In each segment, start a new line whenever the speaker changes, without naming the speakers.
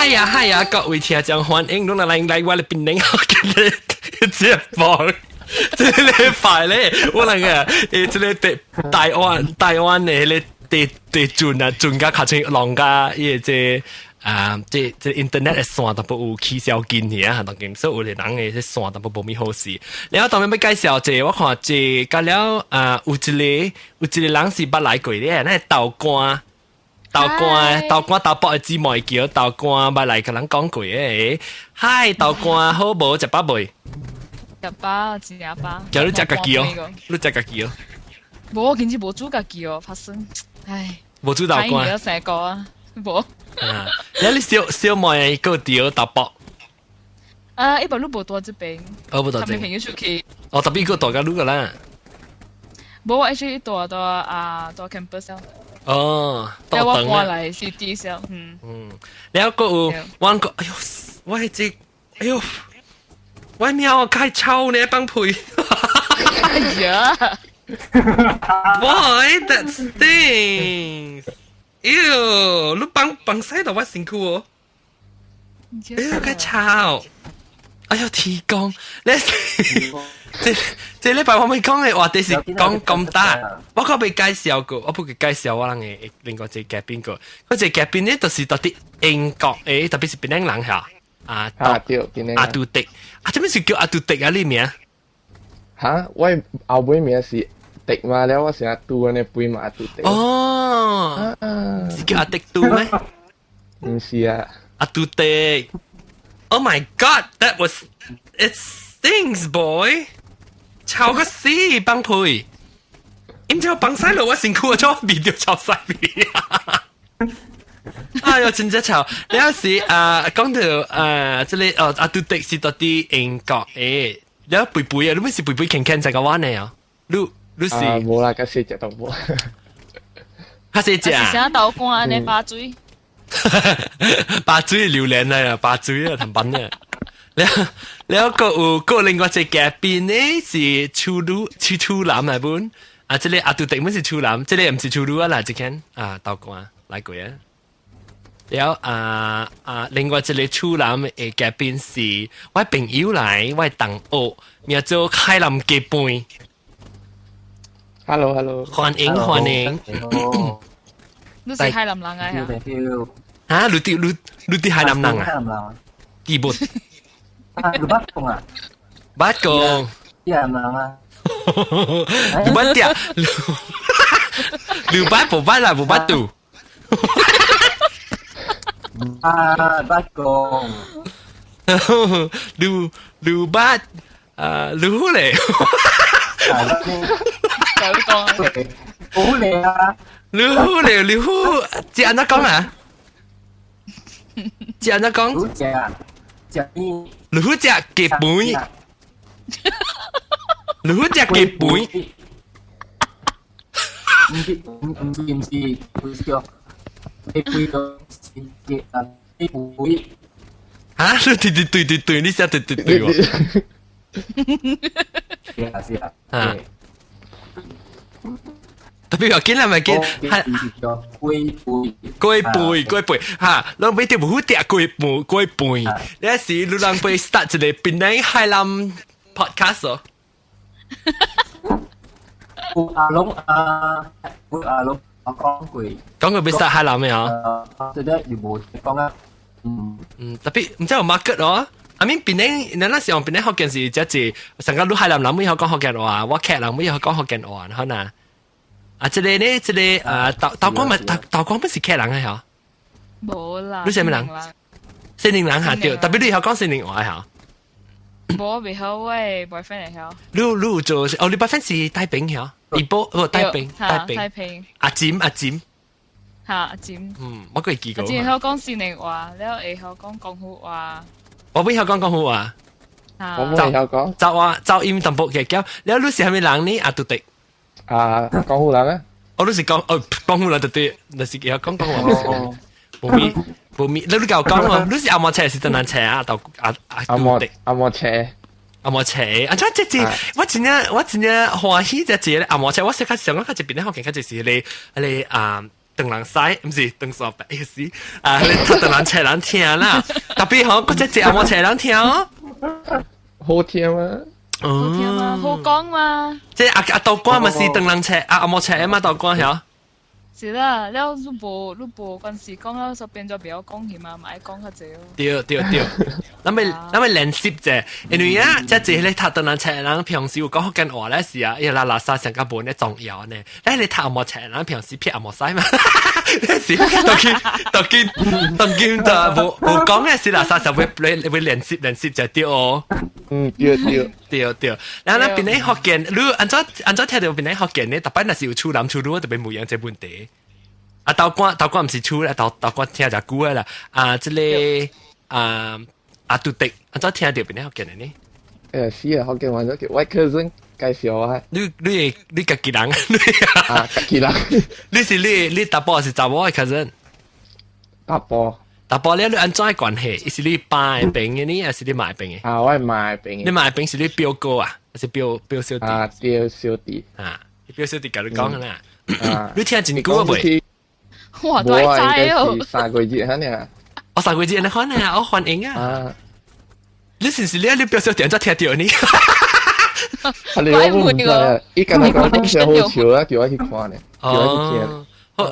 嗨呀嗨呀，各位聽眾歡迎攏來來我的檳榔福建的節目。這個禮拜咧，我那個這個台台灣台灣的彼个地地震啊，震甲較像浪甲伊个這啊，這這 internet 的線淡薄有起小筋去啊，當今所以有的人的這線淡薄無咪好勢。然後當面欲介紹這個，我看這甲了啊，有一個有一個人是捌來過的，那個豆乾。豆乾豆乾豆卜的姊妹叫豆乾，捌來共人講過的。嗨，豆乾好無？食飽未？
食飽，真正飽。
叫你食家己哦，你食家己哦。
無，我今日無煮家己哦，發生，唉。
無煮豆乾。
有成個啊，無。
啊，你小小妹閣佇豆卜。
啊，伊無你無蹛這邊。
哦，無蹛這邊。
朋友出去。
哦，特別閣蹛佮你個啦。
無，我 actually 蹛蹛啊，蹛 campus 了。
哦，
我搬來 city 了，嗯。
嗯，了閣有，我講，哎喲，我這，哎喲，我貓開臭呢，放屁。
哎呀
！Why that stinks？喲，你放放屎到我身軀哦。哎喲，較臭！哎喲，天公，你這這禮拜我欲講的話題是講咁大，我閣未介紹過，我不過介紹我人的另外一個嘉賓過，嗰個嘉賓呢，就是佇英國的，特別是檳榔人嚇，啊，
啊對，檳榔
阿杜迪，啊，這物是叫阿杜迪啊？你名？
哈，我後尾名是迪嘛，了我是阿杜按呢輩嘛阿杜迪。
哦，是叫阿迪杜咩？
毋是啊。
阿杜迪。Oh my God, that was it stinks, boy！臭個死，放屁！毋知放屎落我身軀啊，做味著臭屎味啊！哎喲，真正臭！你有時啊，講到啊，這個哦，阿杜迪是佇佇英國的，你肥肥啊，你欲是肥肥輕輕在個我呢啊？你你是？
啊，無啦，較細隻都無。
較細隻啊？
啥豆乾按呢巴水？
巴水榴蓮啊，巴水啊，藤板啊。了了，閣有閣另外一個嘉賓呢，是處女處處男來本啊，這個阿杜迪本是處男，這個毋是處女啊啦，這間啊豆乾來過啊。了啊啊，另外一個處男的嘉賓是我朋友來，我同學名做海南雞飯。
Hello，Hello，
歡迎歡迎。
你是海南人啊？
啊，你佇你你佇海南人啊？
海南人。
佇無？
啊，你捌講啊？
捌講。
海南人啊？
你捌聽？你捌無捌啦？無捌拄。
啊，捌講。
你你捌啊？你好咧？
就講。
好咧啊！
你好咧，你好，這按怎講啊？這按怎講？
你食食你。
你好食雞飯。你好食雞飯。
毋是毋毋是毋是，不是叫雞飯就是雞啊雞飯。
啊！對對對對對，你寫對對對喎。
是啊是啊。
啊。特別要緊啦，咪緊，
係雞飯，
雞飯，雞飯，哈，攏欲著無好食雞飯，雞飯。你是你人欲 start 一個檳榔海南 podcast 哦。
有阿龍啊，有阿龍我講過，
講過欲 start 海南的啊？
對對，又無講啊。嗯
嗯，特別毋知有 market 哦。I mean 檳榔，咱那時候檳榔福建是這濟，上個你海南人欲曉講福建話，我客人欲曉講福建話，好呐。啊，這個呢，這個啊，豆豆乾嘛，豆豆乾不是客人的嗬？
無啦。
你是啥物人？新寧人嚇對，特別你曉講新寧話嚇？
無，袂曉，我的 boyfriend 會曉。
你你有做？哦，你 boyfriend 是帶兵曉？伊波不帶兵，帶兵。
帶兵。
阿金阿金。
嚇阿金。
嗯，我閣會記過。
阿金會曉講新寧話，了會曉講廣府話。
我欲曉講廣府話。
我袂曉講。
走啊，走音淡薄嘅叫，了你是啥物人呢？阿杜迪。
啊，廣府人啊？
我都是講哦，廣府人就對，那是會曉講廣府話。無咪無咪，你你共我講哦，你是紅毛車是檳榔車啊？到阿阿
紅毛紅毛車，
紅毛車，啊！這這這，我真正我真正歡喜這這個紅毛車，我說較上我較這邊咧福建較就是你你啊，唐人西，毋是唐山白意思啊，你讀唐人冊人聽啦，特別吼，嗰隻隻紅毛冊人聽哦。
好聽嗎？
好聽嘛，好講嘛。
即係阿阿道光咪是唐人冊，阿紅毛冊嘛道光曉。
是啦，了你無關係講了，就變咗袂曉講去嘛，嘛愛講較濟哦。
對對對，咱咪練習者，因為啊，這這個讀唐人冊人平時有講福建話咧是啊，伊拉垃圾上較無呢重要呢。但你讀紅毛冊人平時撇紅毛西嘛，是當今當今當今就無無講嘅是垃圾就會會練習練習就對哦。
嗯，對對。
對對，然後咱邊咧福建，你按怎按怎聽著邊咧福建呢？特別若是有處男處女，特別無樣這問題。啊，道官道官毋是處啦，道道官聽誠久的啦。啊，這個啊阿杜迪，按怎聽著邊咧福建的呢？
誒，是啊，福建話咗叫我 cousin 介紹我。
你你你家己人？
啊，家己人。
你是你你查埔是查某的 cousin？
查埔。
查埔咧，你按怎的關係？伊是你爸的朋友呢，還是你媽的朋友？
啊，我係媽的朋友。
你媽的朋友是你表哥啊，還是表表小弟？
啊，表小弟。
啊，你表小弟共你講啦。
啊，
你聽真久啊未？
哇，都會知哦。
3個月哈呢。
我3個月你看啊，我歡迎啊。
啊。
你是唔是你你表小弟怎聽著呢？
啊，你我唔知啊，伊剛才講講聲好笑啊，叫我去看呢，叫我去聽。
好，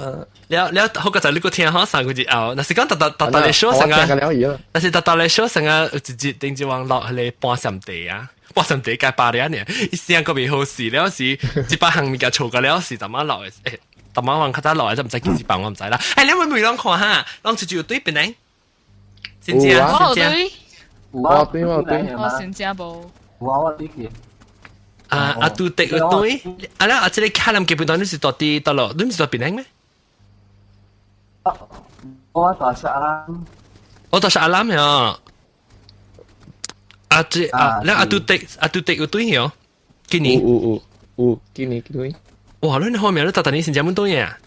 了了，好個就你個聽好3個月後，若是講特特特特嚟說成啊，若是特特嚟說成啊，有一日頂住網落去搬上地啊，搬上地該巴了呢，伊聲個未好勢，了是一百項物件錯個了是，淡仔落的，欸，淡仔往較早落來就毋知幾時放，我毋知啦。欸，你會唔會攏看哈？攏出就對邊呢？真正
我
真正。
我對我對。
我真正無。
我我對去。
啊啊，拄得有對，啊啦啊，這個卡林基本上你是佇佇佗落，你毋是佇檳城咩？
我大沙阿蘭。
我大沙阿蘭呀。啊這啊，那阿杜迪阿杜迪有對哦，今年
有有有，今年對。
哇！你後面你逐逐年是這麼多嘢啊？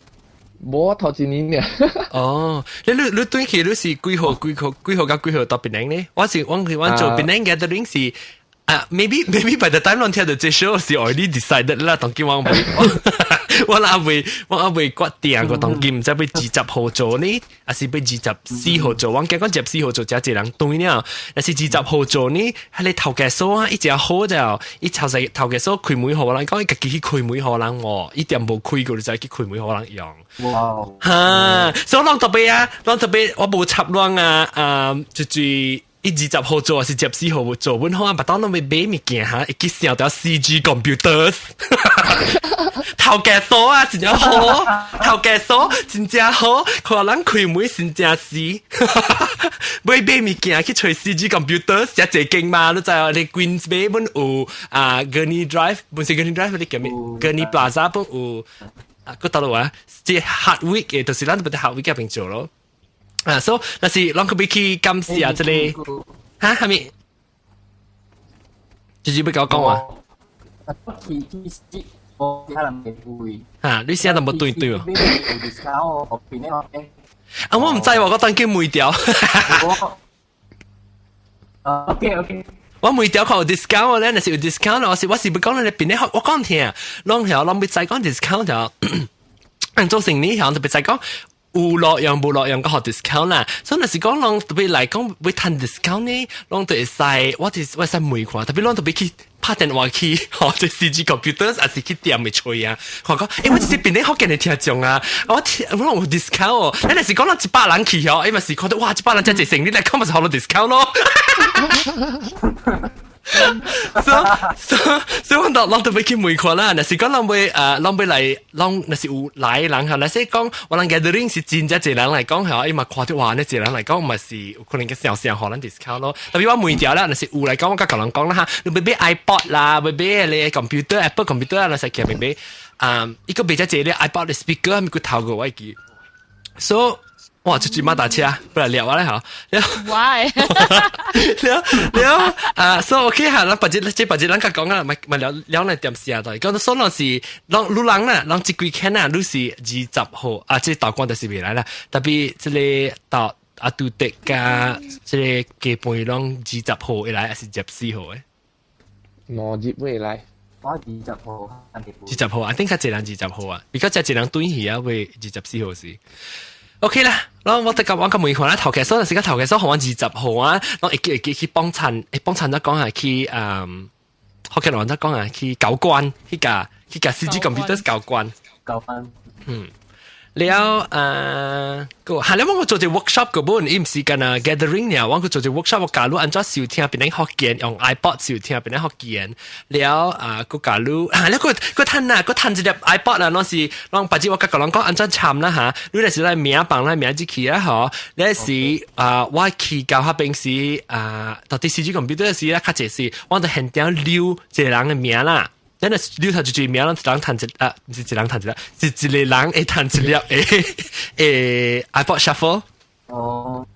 無頭一年爾。
哦，你你你轉去你是幾號幾號幾號到幾號到檳城呢？我是我是我做檳城 gathering 是啊，maybe by the time 攏聽著這 show 是 already decided 啦，當今我未，我還未我還未決定個當今毋知欲20號做呢，還是欲24號做？我驚講24號做誠濟人對了，若是二十號做呢，彼个頭家嫂啊，伊誠好就，伊頭先頭家嫂開門予人講，伊家己去開門予人喎，伊店無開過就去開門予人用。
哇！
哈，所以攏特別啊，攏特別我無插攏啊，啊，就是。伊20號做還是24號做？阮好啊，別當攏欲買物件哈，會記想著 CG Computers，頭家嫂啊，真正好，頭家嫂真正好，看人開門真正是，買買物件去揣 CG Computers，誠濟間嘛，你知哦？你 Queensway 本有啊，Gurney Drive，本是 Gurney Drive，你叫咩？Gurney Plaza 本有啊，閣佗落啊，這 Hardwick 的，就是咱佇 Hardwick 嗰邊做咯。啊，所以若是攏可欲去感謝這個，哈，啥物？就是欲共我講話。
去去去，我可能會。
哈，你聲都無對對哦。啊，我毋知喎，我當叫梅條。
OK OK。
我梅條看有 discount 咧，若是有 discount，我是我是欲講你邊咧，我講聽，攏曉攏欲知講 discount 條，做生意曉特別知講。有落用無落用個學 discount 啦，所以若是講攏特別來講欲趁 discount 呢，攏都會使，我就是我使問看，特別攏特別去拍電話去，吼，這 CG Computers 還是去店的揣啊，看講，欸，我這是邊咧福建的聽眾啊，我聽我攏有 discount 哦，咱若是講攏100人去哦，伊嘛是看到哇，100人遮濟生意來講嘛是予攏 discount 咯。所以我都攏特別去問看啦，若是講攏欲誒，攏欲來，攏若是有來人嚇，若是講我人 gathering 是真正濟人來講嚇，伊嘛看著哇，呢濟人來講嘛是有可能個小聲予咱 discount 咯。特別我問著啦，若是有來講，我共人講啦嚇，你欲買 iPod 啦，欲買咧 computer Apple computer 啊，若是去欲買，啊，伊個賣遮濟咧 iPod 的 speaker，咪佢頭過我記，所以。哇！出去馬達車，不來聊啊咧嚇。
Why？
了了啊，所以 OK 哈，咱別日這別日咱較講啊，咪咪聊聊來點時啊，對，講到所攏是攏女人啦，攏這幾天啊，你是20號啊，這道光就是未來啦，特別這个到阿杜迪加這個基本攏二十號會來，還是24號的？
五日會來。
我20號。
二十號啊，頂較濟人二十號啊，比較濟人對去啊，會24號時。OK 啦，然後我得咁我咁問看啦，頭家所時間頭家所予我二十號啊，我會記會記去幫襯，會幫襯得講係去福建話得講係去教官，去個 CG computer 教官。
教官。
嗯。了個係你我做隻 workshop 個本，伊毋是干那 gathering 呢，我去做隻 workshop，我教你按怎收聽變成福建，用 iPod 收聽變成福建。了啊，閣教你，啊，你閣閣趁啊，閣趁一粒 iPod 啊，攏是攏別子我甲個人講按怎參啦嚇，你若是來名放來名入去啊嗬，你是啊，我去到彼邊時啊，到底 CG computer 時咧較濟是，我就現場留一個人的名啦。咱若留頭一句名，攏一人彈一啊，毋是一人彈一粒，是一個人會彈一粒會 iPod Shuffle。
哦。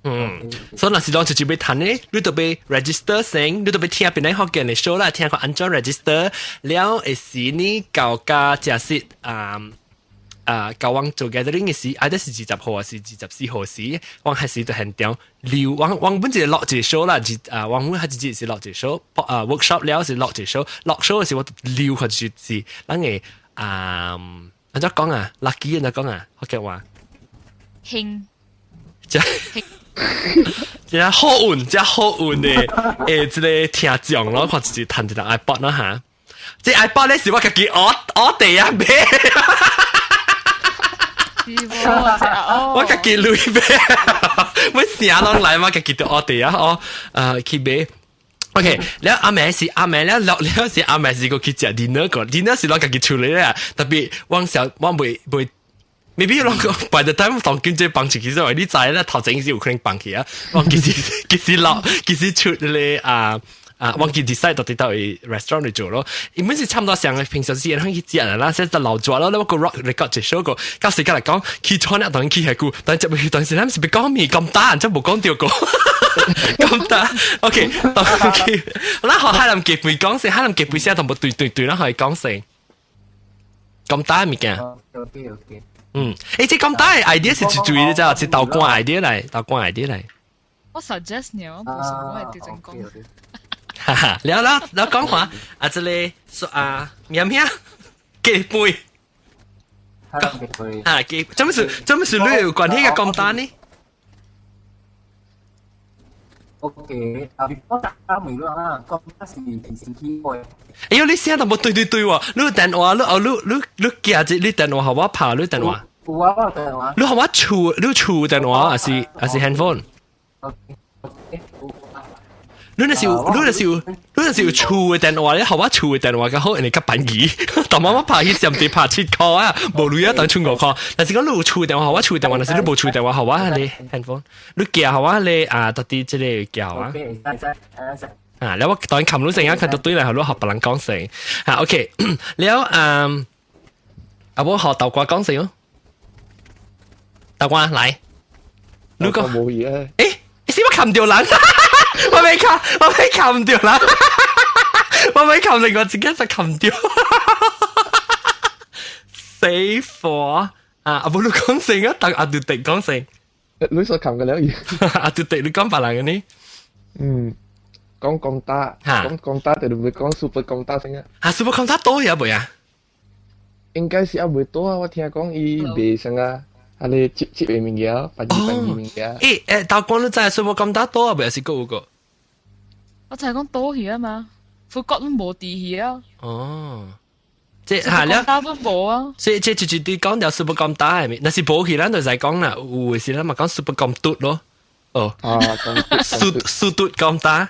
嗯，所以若是講直接欲彈咧，你著欲 register 先，你著欲聽邊個福建的 show 啦，聽看按怎 register，了會時呢到家食食啊啊，到阮做 gathering 的時，啊，這是20號還是24號時，阮還是就現場留，阮阮本一個落一個 show 啦，二啊，阮本還一日是落一個 show，啊 workshop 了是落一個 show，落 show 的時我留佢就是咱個啊，按怎講啊，lucky 按怎講啊，福建話。
興。
這這好運，這好運的，這個聽眾咯，看一彈一個 iPod 啦嚇，這 iPod 咧是我家己學學地啊買。
是無？
我家己鐳買，我成攏來我家己就學地啊，哦，去買。OK，了阿妹是阿妹了落了是阿妹是個去食 dinner 個，dinner 是攏家己處理啦，特別我小我袂袂。maybe 攏個 by the time 當經濟放出去，所以你知啦，頭前是有可能放去啊。我其實其實落其實出咧啊啊，我記 decide 到底到去 restaurant 嚟做咯。原本是差唔多上平常時間去食啦，現在老咗咯，我個 rock record 一首個，到時間嚟講，起床咧當然起係久，但係接去當時咱是欲講面咁大，真無講著過。咁大，OK，當去，咱學海南雞飯講先，海南雞飯聲同無對對對，咱可以講先。咁大物件。
OK OK。
嗯，這咁大嘅 idea 是一對的咋，是豆干 idea 來，豆干 idea 來。
我 suggest 你，我無想我會對真講。
哈哈，了了了講話，啊，這個說啊，咩咩雞飯。啊，雞，做咩事？做咩事？你有關係個咁大呢？
OK，啊，我打問你啊，講是星期開。
哎喲，你聲都無對對對喎！你電話，你哦，你你你寄只你電話予我拍，你電話。
有啊，我電話。
你予我厝，你厝電話還是 handphone？你若是有厝的電話，你予我厝的電話較好，因為較便宜。但媽媽拍去上帝拍7塊啊，無鐳啊，當剩5塊。但是講你有厝電話，予我厝電話，若是你無厝電話，予我你 handphone，你寄予我你啊，到底這個寄啊。啊，了我當然冚你聲啊，看到對來，予你學別人講聲。啊，OK，了嗯，啊，我學豆瓜講聲哦。豆瓜來，你講
冇嘢啊。
欸，你是我冚掉人？我未冚，我未冚掉啦！我未冚，另外自己就冚掉。死火啊！阿無你講聲啊，等阿杜迪講聲。
你所冚嘅了
阿杜迪，你講別人嘅呢？
嗯，講講打，講講打，就唔會講 super 講打先啊。
啊，super 講打多嘢未啊？
應該是還未多啊！我聽講伊賣啥啊？啊，你接接嘅物件，白二白二物件。
欸欸，豆光你知 super 講打多啊？未是閣有個？
我就係講多去啊嘛，富國都無地去啊。
哦，這係了，
打都無啊。
所以這就是對講掉 super 咁打係咪？若是無去，咱就使講啦。有的時咱嘛講 super 咁嘟咯。哦，
啊，
速速度咁打，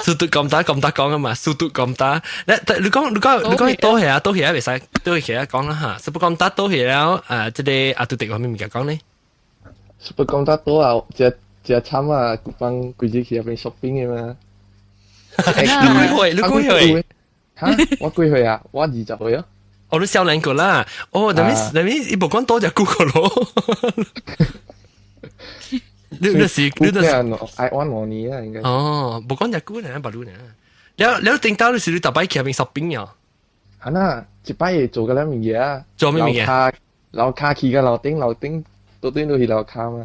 速度咁打咁打講啊嘛，速度咁打。你講你講你講多係啊，多係啊，袂使多係啊講啦嚇。super 咁打多係了，啊，這個阿杜迪有咩物件講呢
？super 咁打多啊，這這慘啊！幫規日去那邊 shopping 的嘛。
你幾歲？你幾歲？
嚇！我幾歲啊？我20歲啊。
哦，你少年個啦。哦，那邊那邊伊無講多隻 Google 咯。你你是你就是
愛玩2年啊，應該。
哦，無講隻久呢，白魯呢。了了，頂到你是你逐擺去那邊 shopping 呀？
啊那，一擺會做個了物件啊。
做咩物件？
樓跤去個樓頂，樓頂到頂都是樓跤嘛。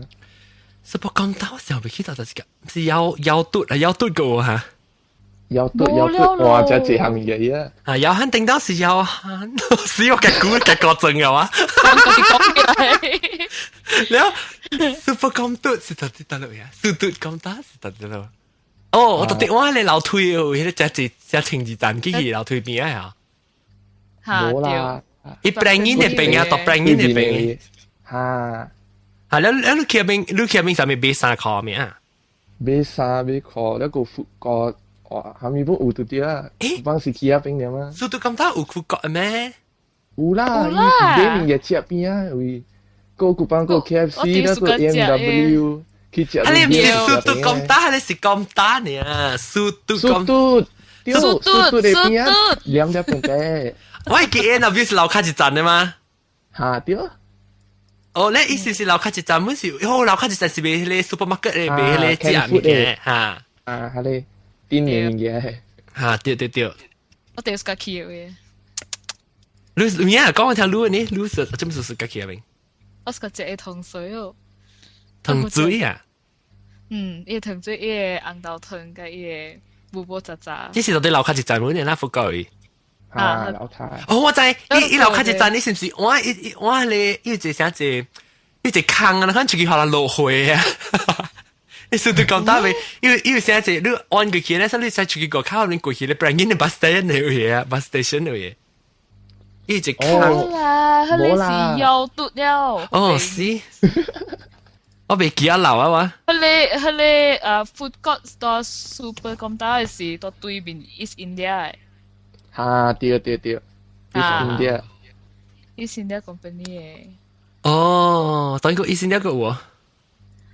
是不講到我想袂起到就是個，是腰腰嘟啊，腰嘟個嚇。
有對有對，哇！真係項嘢啊！
啊，有肯定當時有肯，死我嘅估嘅個證嘅話，了 super 咁多是到底得落呀？速度咁大是到底落？哦，我特別我喺你樓梯哦，迄個只只停字站機器樓梯邊啊！
冇啦，
伊本人的邊啊，到本人的邊。
嚇！
係你你去邊？你去邊上面買衫褲咩啊？
買衫買褲，那個副個。哇，下面本有拄著啊！幫是去遐邊點啊？
速度咁大有副國咩？
有啦，伊是買物件食邊啊，位個古邦個 KFC，那個 M W 去食。
啊，你唔是速度咁大，你是咁大呢？速度
速度，速度的邊啊，兩隻邊嘅。
我記得那邊是樓卡一站的嗎？
嚇對。
哦，你意思是樓卡一站，本是哦樓卡一站是賣迄個 supermarket 的，賣迄個食物件嚇。
啊，係咧。啲年嘅，
嚇對對對，
我第一次去嘅。
你你啊，講我聽你呢？你是做咩事自去啊？
我是個食糖水哦。
糖水啊？
嗯，伊糖水，伊個紅豆湯，佮伊個無無雜雜。
這是到底樓卡一站，阮那福國位。
啊，樓卡。
哦，我知，伊樓卡一站，你是毋是？我伊我咧，伊一啥一，伊一空啊，看出去予人落血啊。你速度咁大未？因為因為現在你按過去咧，所以你使出去個卡，你過去咧，不然你 bus station 的嘢啊，bus station 的嘢。一直
冇啦，佢哋是又嘟了。
哦，是。我未記得樓啊嘛。
佢哋food court 到 super 咁大嘅時，到對面 East India。
嚇！對對對，East India。
East India Company 嘅。
哦，等個 East India 個喎。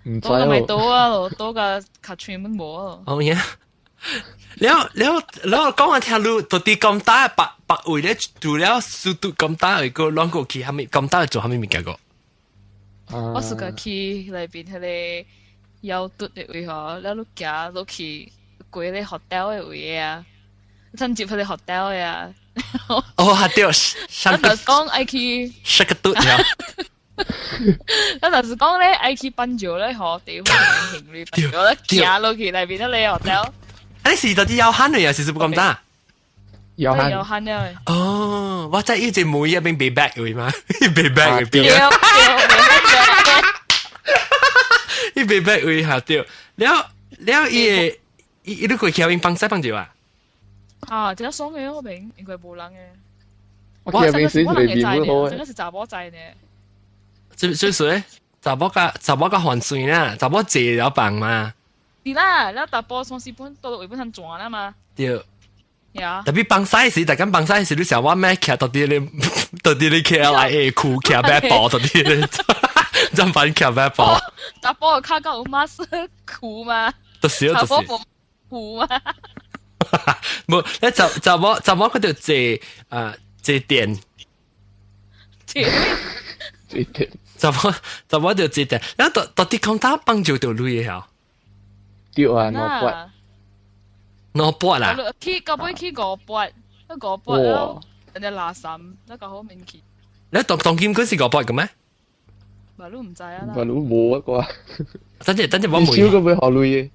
唔知
多個咪多啊，多個卡全部冇啊。
哦耶！了了了，講我聽你到底咁大白白位咧，除了速度咁大個，啷個去蝦米咁大做蝦米物件個？
我是個去內邊彼個腰嘟的位吼，了你行落去過咧 hotel 的位啊，趁接彼個 hotel 的啊。
哦，哈對，
我就是講愛去。
食個嘟呀！
我就是講咧，愛去枋石咧，吼，地方行李枋石咧，行落去內邊彼個 hotel。
啊！你是到底要喊的呀？是不咁大？
要喊。
要喊了。
哦，我在一直每一邊被 back 位嘛，被 back 位邊。伊被 back 位下對，了了伊個伊你過去邊放西放住啊？
啊，這個爽嘅嗰邊應該無人嘅。
我見平時是面好。
這個是查某仔呢。
這這誰？查某甲查某甲還水啦，查某坐了房嘛。
是啦，了查甫算是本到位本身轉啦嘛。
對。
呀。
特別放西時，大家放西時，你想我咩？徛到底你，到底你 KLIA 區徛咩步？到底你，怎辦徛咩步？
查甫卡到有馬斯褲嘛？
就是就是。
查甫褲嘛？
無，你查查某查某佢就坐啊坐電。
坐。
坐電。
查某查某就坐電，然後到到底講打幫助到女嘅嚇？
對啊，兩百。
兩百啦。
去到尾去五百，五百咯，人哋垃圾，那個好免去。
你當當今嗰時五百嘅咩？
嘛，你唔知啊啦。
嘛，你無啊啩？
等陣等陣我問。
低收個要學鐳嘅。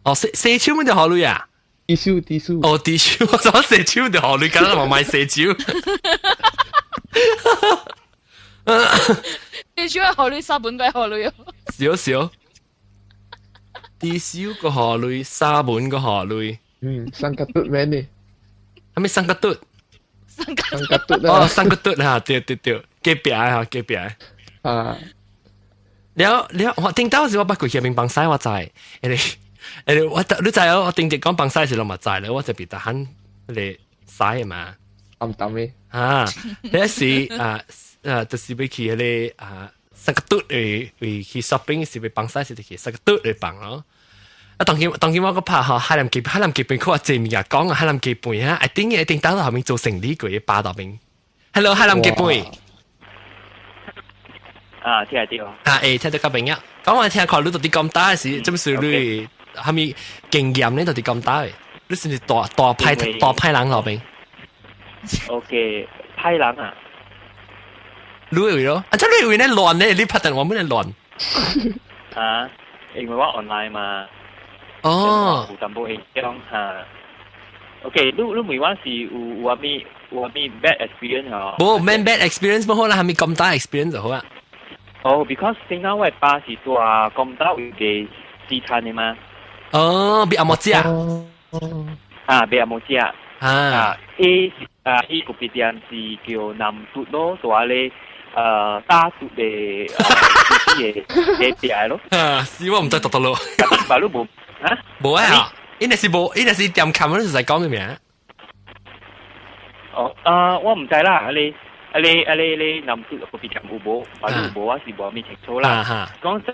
哦，四四手咪就學鐳啊？
低收低收。
哦，低收，我想四手就學鐳，咁我買四手。
低收係學鐳，三本個學鐳。
少少。低收個學鐳，三本個學鐳。
嗯，三個嘟咩呢？
係咪三個嘟？
三
個嘟
哦，三個嘟啊！對對對，隔壁啊，隔壁
啊。
了了，我聽到時我捌過去邊放屎，我知。誒誒，我你知我頂日講放屎時，我嘛知咧，我就別得喊你屎嘛。
暗淡嘅。
啊，那時啊啊，就是欲去彼個啊，三個嘟為為去 shopping 是欲放屎是去三個嘟來放咯。啊，當今當今我閣拍吼海南雞海南雞飯，佢話濟物件講啊，海南雞飯啊，一定一定等到後面做生理過巴到邊。Hello，海南雞飯。
啊，聽得到。
啊，欸，聽得較明啊。講我聽看你到底咁大時，這麼是你蝦米經驗呢？到底咁大？你是毋是大大派大派人後邊
？OK，派人啊。
你會咯？啊，這你會呢亂呢？你拍電話乜嘢亂？
啊，因為我 online 嘛。
哦。
有淡薄影響嚇。OK，你你問我是有啥物 bad experience 嗬？
無免 bad experience 無好啦，係咪咁大 experience 就好啊？
哦，because 先啱我爸是住咁大有個西餐的嘛。
哦，比阿莫食。
啊，比阿莫食。
啊，
伊啊，伊個別店是叫南都咯，大咧大都的的的店咯。
啊，是我毋知讀到咯。
白你無啊？
無啊，伊若是無，伊若是店冚，你就使講咩名？
哦，啊，我毋知啦，啊你啊你啊你你南都個別店有無？白你有無？我是無咩清楚啦。講十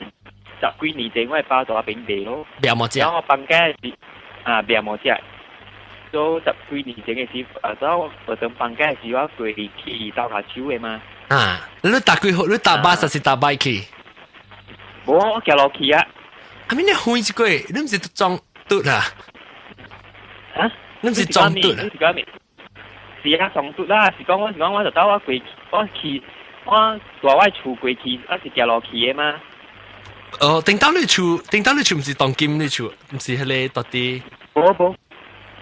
幾年前我爸在邊地咯。
別莫食。
然後我放假是啊，別莫食。做十幾年前嘅時，啊，所以我等放假時我過去鬥下手嘅嘛。
啊，你搭幾號？你搭巴士是搭 bike 去？
無，我行落去啊。
阿咪你遠一個，你毋是裝嘟啊？
啊？
你毋是裝嘟啊？
是啊，裝嘟啦。是講我是講我就兜我過去，我去我大我厝過去，我是行落去嘅嘛。
哦，頂到你厝，頂到你厝毋是當今你厝，毋是彼個到底。
無無。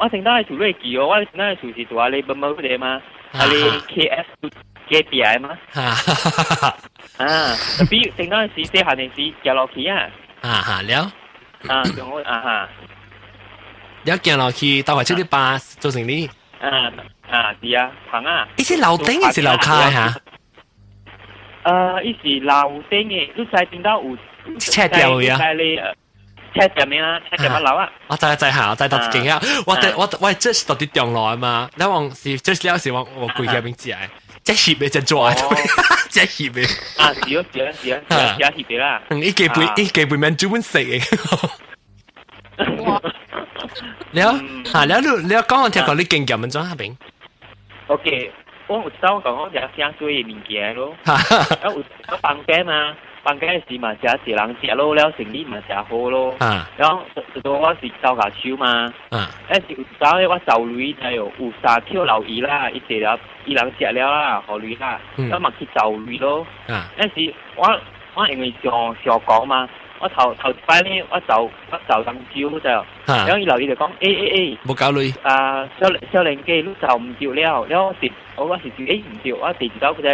我成當係厝你記哦，我成當係厝是住喺你本某個嘛，啊你 KS 隔壁的嘛。啊，特別成當時細漢陣時行落去啊。
啊哈了。
啊，像我啊哈。
了行落去，搭埋出啲巴做成你。
啊啊是啊，棚啊。
伊是樓頂還是樓跤嚇？
伊是樓頂的，你知聽到有
車掉嘅啊？
車店嘅啦，車店一樓啊！
我知知下，我知到一間啊！我我我這是到底中落嘛？你往是這是了是往我過去那邊食的，這翕的這做，這翕的。
啊，是哦，是啊，是啊，是啊，翕的啦。
嗯，一家杯一家杯免煮本食的。了，嚇了你了講我聽講你經驗怎下邊
？OK，我有走講我食正水的物件咯。啊，有有房間嘛？房間時嘛，誠濟人食咯，了生意嘛誠好咯。然後就到我是走下手嘛。是有走咧，我走鐳知哦，有三扣留伊啦，伊坐了，伊人食了啦，予鐳啦，我嘛去走鐳咯。是我我因為上上講嘛，我頭頭一擺咧，我走我走漳州知哦。然後伊留伊就講，欸欸欸，
無夠鐳。
啊，少少年家你走毋對了，了我是我我是欸毋對，我第二走佢就。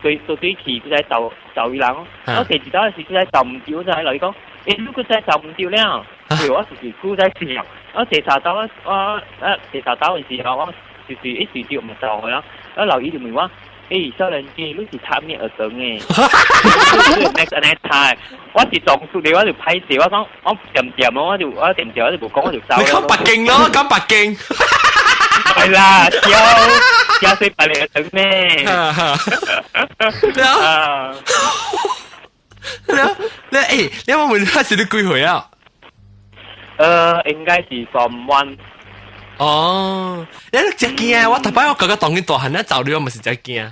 對對對去，佢在走走伊人，我第二道時佢在走毋對，就來講，欸，你閣再走毋對了，對，我就是閣在想，我第三道我我啊第三道的時候，我就是一時對毋走去啊，我老姨就問我，欸，少年家，你是讀咩學堂的？你 next 按呢讀，我是撞出嚟，我就歹勢，我講我恬恬我就我恬恬我就無講，我就走。
你講北京咯，講北京。
係啦，跳跳水白嚟等咩？
啊！你欸，你有冇問那時你幾歲啊？
應該是 Form One。
哦，你真驚！我頭擺我感覺當今大漢咧走你，我嘛是真驚。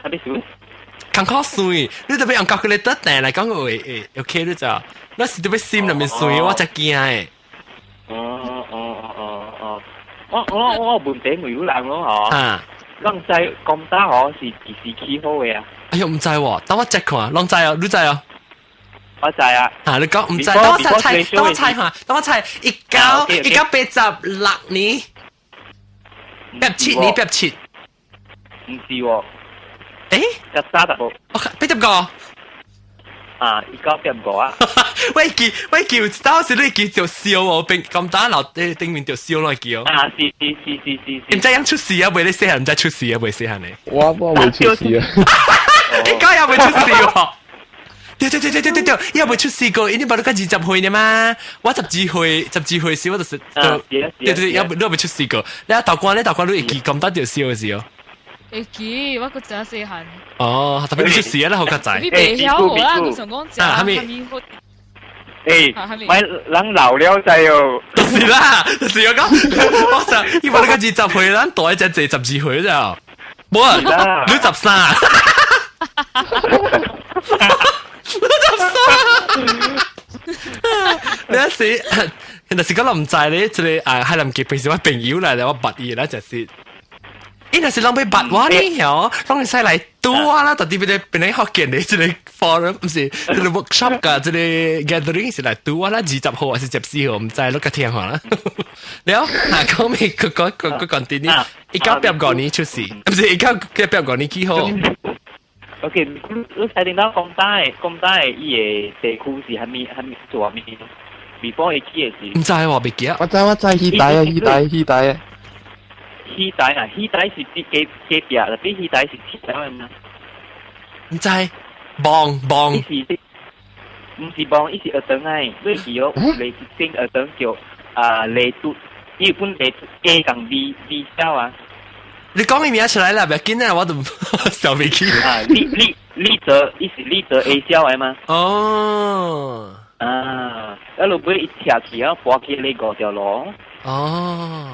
啥物事？
艱苦算，你特別用 calculator 掟來講會會 OK 你知？那是特別心裏面算，我真驚誒。
哦哦哦哦哦。我我我問題問有人咯，嗬。攏知講大嗬是幾時起好的啊？
哎喲，毋知喎，等我 check 看，攏知哦，你知哦？
我知啊。
啊，你講毋知？等我猜，等我猜下，等我猜，1986年，87年，八七。
毋是喎。
欸？
較早淡薄。
85。
啊，1985啊！
我記我記有當時你記就燒哦，並咁打樓頂面就燒落去哦。
啊，是是是是是。
毋知樣出事啊？袂你細漢毋知出事啊？袂細漢呢？
我我未出事啊！
你講也未出事喎？對對對對對對對，伊也未出事過，因為無你才20歲呢嘛，我12歲，12歲時我就是，對對對，也你未出事過。你啊豆瓜，你豆瓜你會記咁打就燒的時候？
會記，我閣誠細漢。
哦，特別你出事啊，你好較知。
你袂曉啦，我想講食啥物好。
欸，咪人老了知哦。
就是啦，就是我講，我想，伊無你才20歲，咱大一隻濟12歲咋？無啊，你13。你13。你一時，若是講我毋知咧，這個啊海南雞平時我朋友來咧，我捌伊咧，就是。伊若是攏欲捌我呢，曉，攏會使來拄我啦，到底欲變咧福建的這个 forum，毋是這个 workshop 佮這个 gathering 是來拄我啦，20號還是14號，毋知，你較聽下啦。了，啊，講咩？佢講佢佢講啲呢？1985年出世，毋是1985年幾號？
OK，你睇定到講大講大，伊个地區是蝦米蝦米做蝦米？before 伊起的時，
毋知喎，袂記。
我知我知，戲台啊，戲台戲台啊。
戲台啊，戲台是佇隔隔壁，特別戲台是鐵的嘛。
毋知，望望。
伊是，毋是望，伊是學堂愛，你記哦，類似間學堂叫啊麗都，伊有分麗都 A 共 B，B 小啊。
你講伊名出來啦，袂緊啊，我都想袂起。
啊，麗麗麗澤，伊是麗澤 A 小的嘛？
哦。
啊，一路尾伊拆去啊，搬去你五條路。
哦。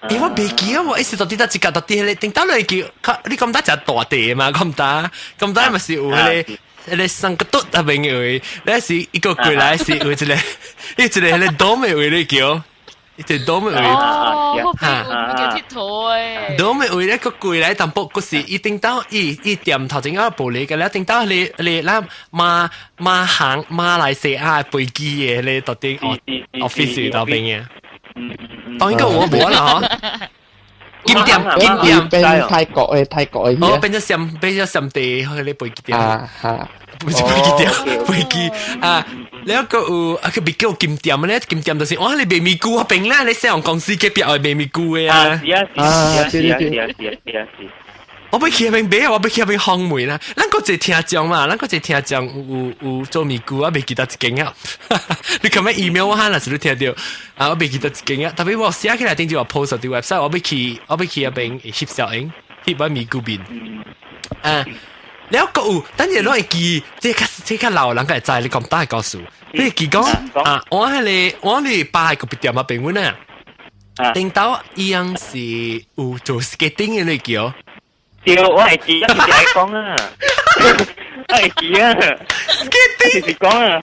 欸，我袂記啊！我一時到底得一個到底彼个頂到來叫，你感覺誠大地嘛？感覺感覺嘛是有彼个彼个三個篤那邊的位，你是一個過來是有一个，一個彼个 dome 的位你叫，一個 dome 的位。
哦，我變叫鐵頭誒。
dome 的位咧，個過來淡薄，閣是伊頂到伊伊店頭前個玻璃個，了頂到彼个彼个咱馬馬航馬來西亞飛機的彼個到底 office 那邊的。當然個我無啦嗬，金店金店
變泰國的泰國的。
哦，變咗閃地去你飛機店。
啊哈，
不是飛機店，飛機啊，了個有啊，佢別叫金店咧，金店就是哇，你賣咪菇啊，邊啦，你西洋公司隔壁係賣咪菇的啊。
是啊是啊是啊是啊是啊是啊是。
我欲去彼邊買，我欲去彼邊訪問啦。咱閣一个聽眾嘛，咱閣一个聽眾有做咪菇，我袂記得一間啊。你琴日 email 我喊若是你聽著啊，我袂記得一間啊。特別我寫起來頂就話 post 佇 website，我欲去彼邊翕相影，翕我咪菇面。啊，了閣有，等陣攏會記，這較老人會知，你講大故事。你會記講啊，我彼个我哩爸的咖啡店啊，朋友啊，頂到伊樣是有做 skating 的你叫。
對，我會記，一直愛講啊，我會記啊
，skating
是講啊，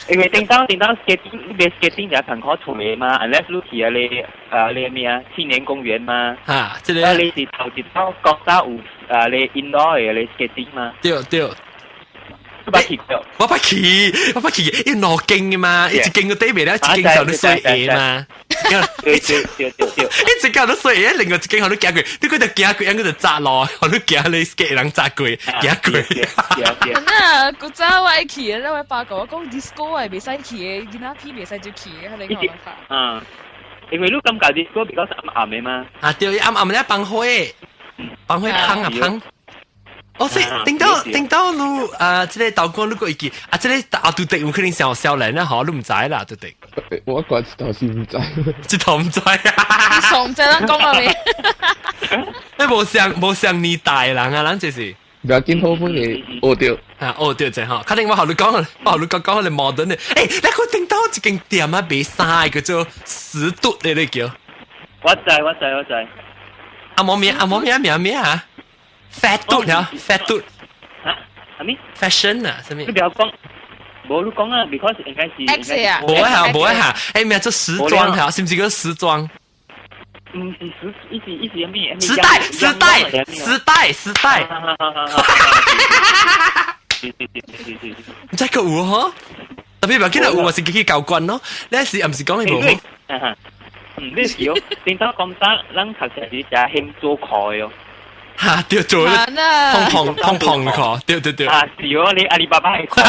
因為頂當頂當 skating，你別 skating 就係近可厝嘛，unless 你去啊你啊你咩啊青年公園嘛，
啊，這个
啊你是頭一套國家有啊你 indoor 的你 skating 嘛，
對對。
你捌去過？
我捌去，我捌去，伊兩間的嘛，一間個底面咧，一間就你水鞋嘛。
對對對對對，
一間都水鞋，另外一間予你行過，你閣就行過，樣閣就紮路，予你行你 skate 人紮過，行過。
那古早我愛去的，我爸講我講 disco 係袂使去的，囡仔片袂使就去的，佢哋講
啊，因為你感覺 disco 比較暗暗的嘛。
啊對，暗暗咧放火，放火香啊香。哦，所以頂到你啊，這个道光你閣會記啊，這个阿杜迪有可能上少年啦，嗬，你毋知啦，杜迪。
我個頭是毋知，
這頭毋知啊。
你傻毋知咱講了未？
你無相年代人啊，咱這是。
不要緊，好本你學著。
啊，學著者吼，確定我予你講，我予你講講你 modern 的。欸，你看頂到一間店啊，賣衫的叫做十度的，你叫。
我知我知我知。
阿毛名阿毛名名名啊？Fat 嘟了，fat 嘟。
嚇？啥物
？Fashion 啊，啥物？
你不要講，無你講啊，because 應該是。
X 啊。
無啊，無啊，欸，名做時裝嚇，是毋是叫時裝？
毋是時，伊是伊是啥物？
時代，時代，時代，時代。
是是是是是。
毋知閣有嗬？特別袂記得有，我是去交關咯。你是毋是講伊無？
嗯，你是哦，頂到講早，咱讀冊時食興做褲的哦。
哈，對做碰碰碰碰褲，對對對。
啊，是哦，你阿里巴巴的褲，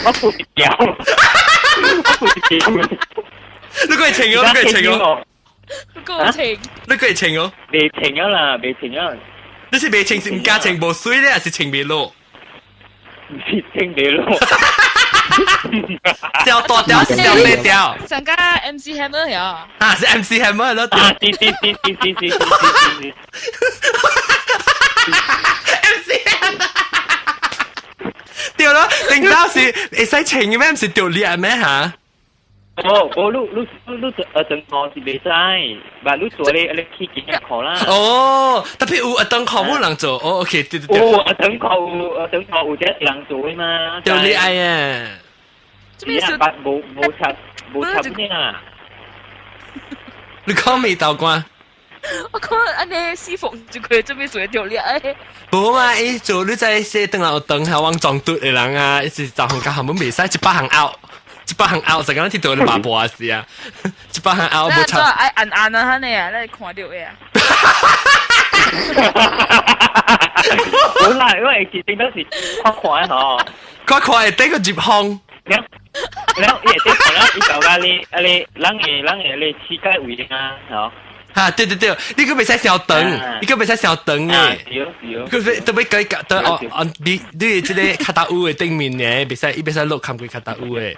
我付一條，我付一條。
你閣會穿哦？你閣會穿哦？
閣穿。
你閣會穿哦？
袂穿啊啦，袂穿啊。
你是袂穿是毋敢穿無媠咧，還是穿袂落？
毋是穿袂落。
條大條是小細條？
上個 MC Hammer 呀？
啊，是 MC Hammer 咯。
啊，是是是是是是是是。
MC Hammer。對咯，頂到是會使穿的咩？毋是著裂咩嚇？
哦，無你你你你長褲是袂使，但你做咧你去緊褲啦。
哦，特別有長褲無人做，哦，OK，對對對。
有長褲有長褲有這人做的嘛？
對你愛啊。
是啊，無無插無插呢啊。
你講未道官？
我講按呢師傅就佢做咩做條掠誒？
無嘛，伊做你在說等下等下往撞嘟的人啊，一直十行甲行本袂使一百行拗，一百行拗就敢若鐵到你爸爸是啊，一百行拗無
差。愛按按啊，按呢啊，你看著的啊。
好啦，因為其實當時較快吼，
較快會得個入風。
了了，伊會得看了，伊就甲你啊你，人會你乞丐位啊，吼。
嚇，對對對，你閣袂使傷長，你閣袂使傷長的。
對對。
閣特別計較，哦哦，你你這個跤踏烏的頂面呢，袂使，伊袂使落冚過跤踏烏的。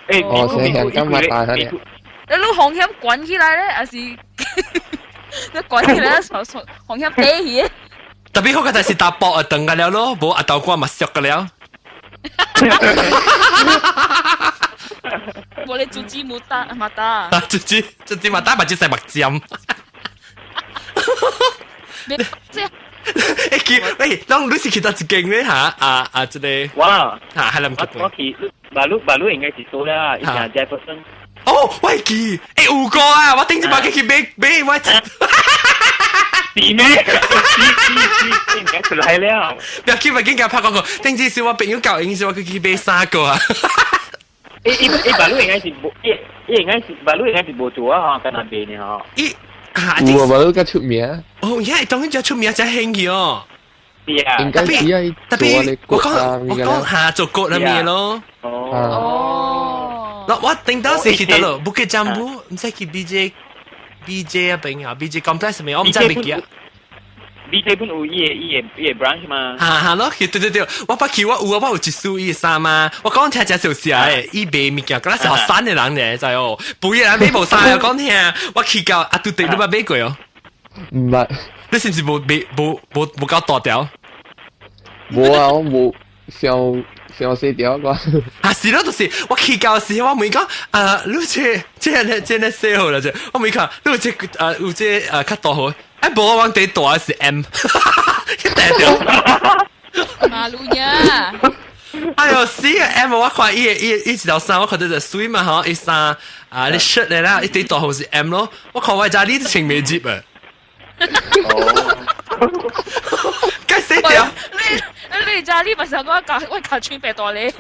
欸，
哦，成香港嘛大下
你你風險關起來咧，還是你關起來，風險低去？
特別好個就是打波啊，長個了咯，無阿豆瓜嘛熟個了。
無你煮雞母打嘛打。
煮雞煮雞嘛打，嘛只使目針。
你這
欸，去喂，攏你是去佗一間咧嚇？啊啊，這個
哇
嚇，係啦，
我去馬路馬路應該是做啦，以前 Jefferson。
哦，我會記，欸有個啊，我頂一擺去買買我。
是咩？是是是，應該出來了。
不要去，不緊，拍廣告。頂次是我朋友教，應是我去去買三個啊。
伊伊伊馬路應該是無，伊伊應該是馬路應該是無做啊，嗬，干那賣呢，嗬。
伊
有啊，馬路較出名。
哦，而家當然較出名，才興起哦。
是啊，
應該是啊，
特別我講我講下做國那邊咯。
哦。
嗱，我頂到時去得咯，不去占卜，毋使去 BJ BJ 啊邊啊，BJ complex 咩？我毋知未記啊。
BJ 本有伊個 branch 嘛？
哈哈咯，對對對，我捌去我有啊，我有一束伊的衫啊。我講聽真熟悉的，伊賣物件，敢若是學生的人咧，知哦。不要人買無衫啊，講聽，我去到阿杜迪你捌買過哦？
毋捌。
你是毋是無買無無無夠大條？
無啊，我無傷傷細條個。
啊是咯，就是我去到時，我問講啊，你這這個這個細號啦，這我問講，你這啊有這啊較大號？哎，無我往底大是 M，一大條。
馬路呀！
哎喲，死啊 M！我看伊伊伊一條衫，我看到就水嘛吼，伊衫啊，你 shirt 咧啦，一底大號是 M 咯，我看我知你穿未入啊。
哦，
該死掉！
你你知你咪想講我我教穿白大咧？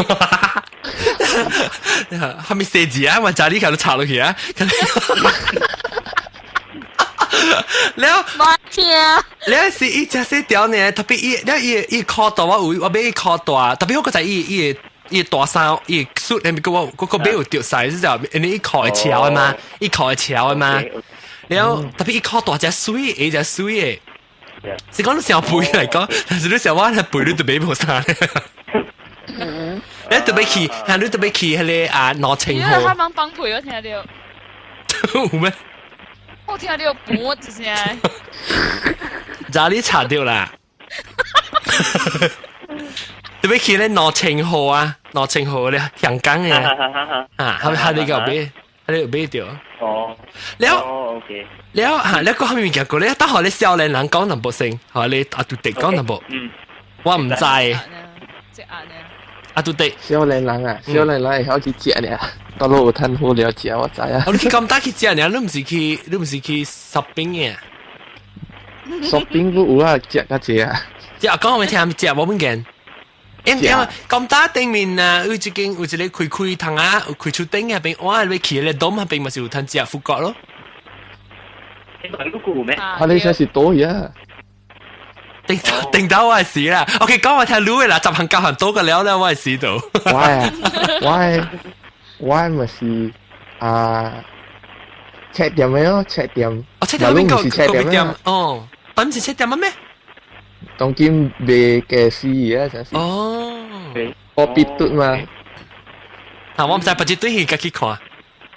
係咪寫字啊？我知你喺度查落去啊！了，了是伊食細條呢，特別伊了伊伊褲大，我有我買伊褲大，特別我閣在伊伊伊大衫，伊恤裡面個我個買有著晒，是就因為伊褲會翹的嘛，伊褲會翹的嘛。了特別伊褲大隻水，伊隻水的，是講你小肥來講，但是你小我係肥，你都買無衫。你特別去，係你特別去彼個啊攞清
號。他們幫配我聽著。
有咩？
我聽著啵一聲。
咋你查著啦？特別去咧攞清號啊，攞清號咧香港嘅啊，佢佢你個買，佢你買著。
哦。
了。
OK。
了嚇，了個後面物件過咧，當學你少年人講淡薄先，學你阿杜迪講淡薄。
嗯。
我毋知。
隻眼呢？
阿杜迪。
少年人啊，少年人會曉去食爾，到落有趁好料食，我知啊。
你去咁大去食爾，你毋是去，你毋是去 shopping 嘅
？shopping 都有啊，食較濟啊。
食講我聽食無物件。因為咁大頂面啊，有一間有一個開開窗啊，開出頂那邊，我欲去咧東那邊嘛是有通食富國咯。
啊，你這是多呀？
頂頂到我係死啦。OK，講我聽滷的啦，十項九項多個了咧，我係死到。
我啊，我我咪是啊，七點的咯，七點。
哦，七點邊個個店？哦，本是七點咩？
當今賣家私啊，真是。
哦。
我必嘟嘛。
啊，我毋知，別日對去家去看。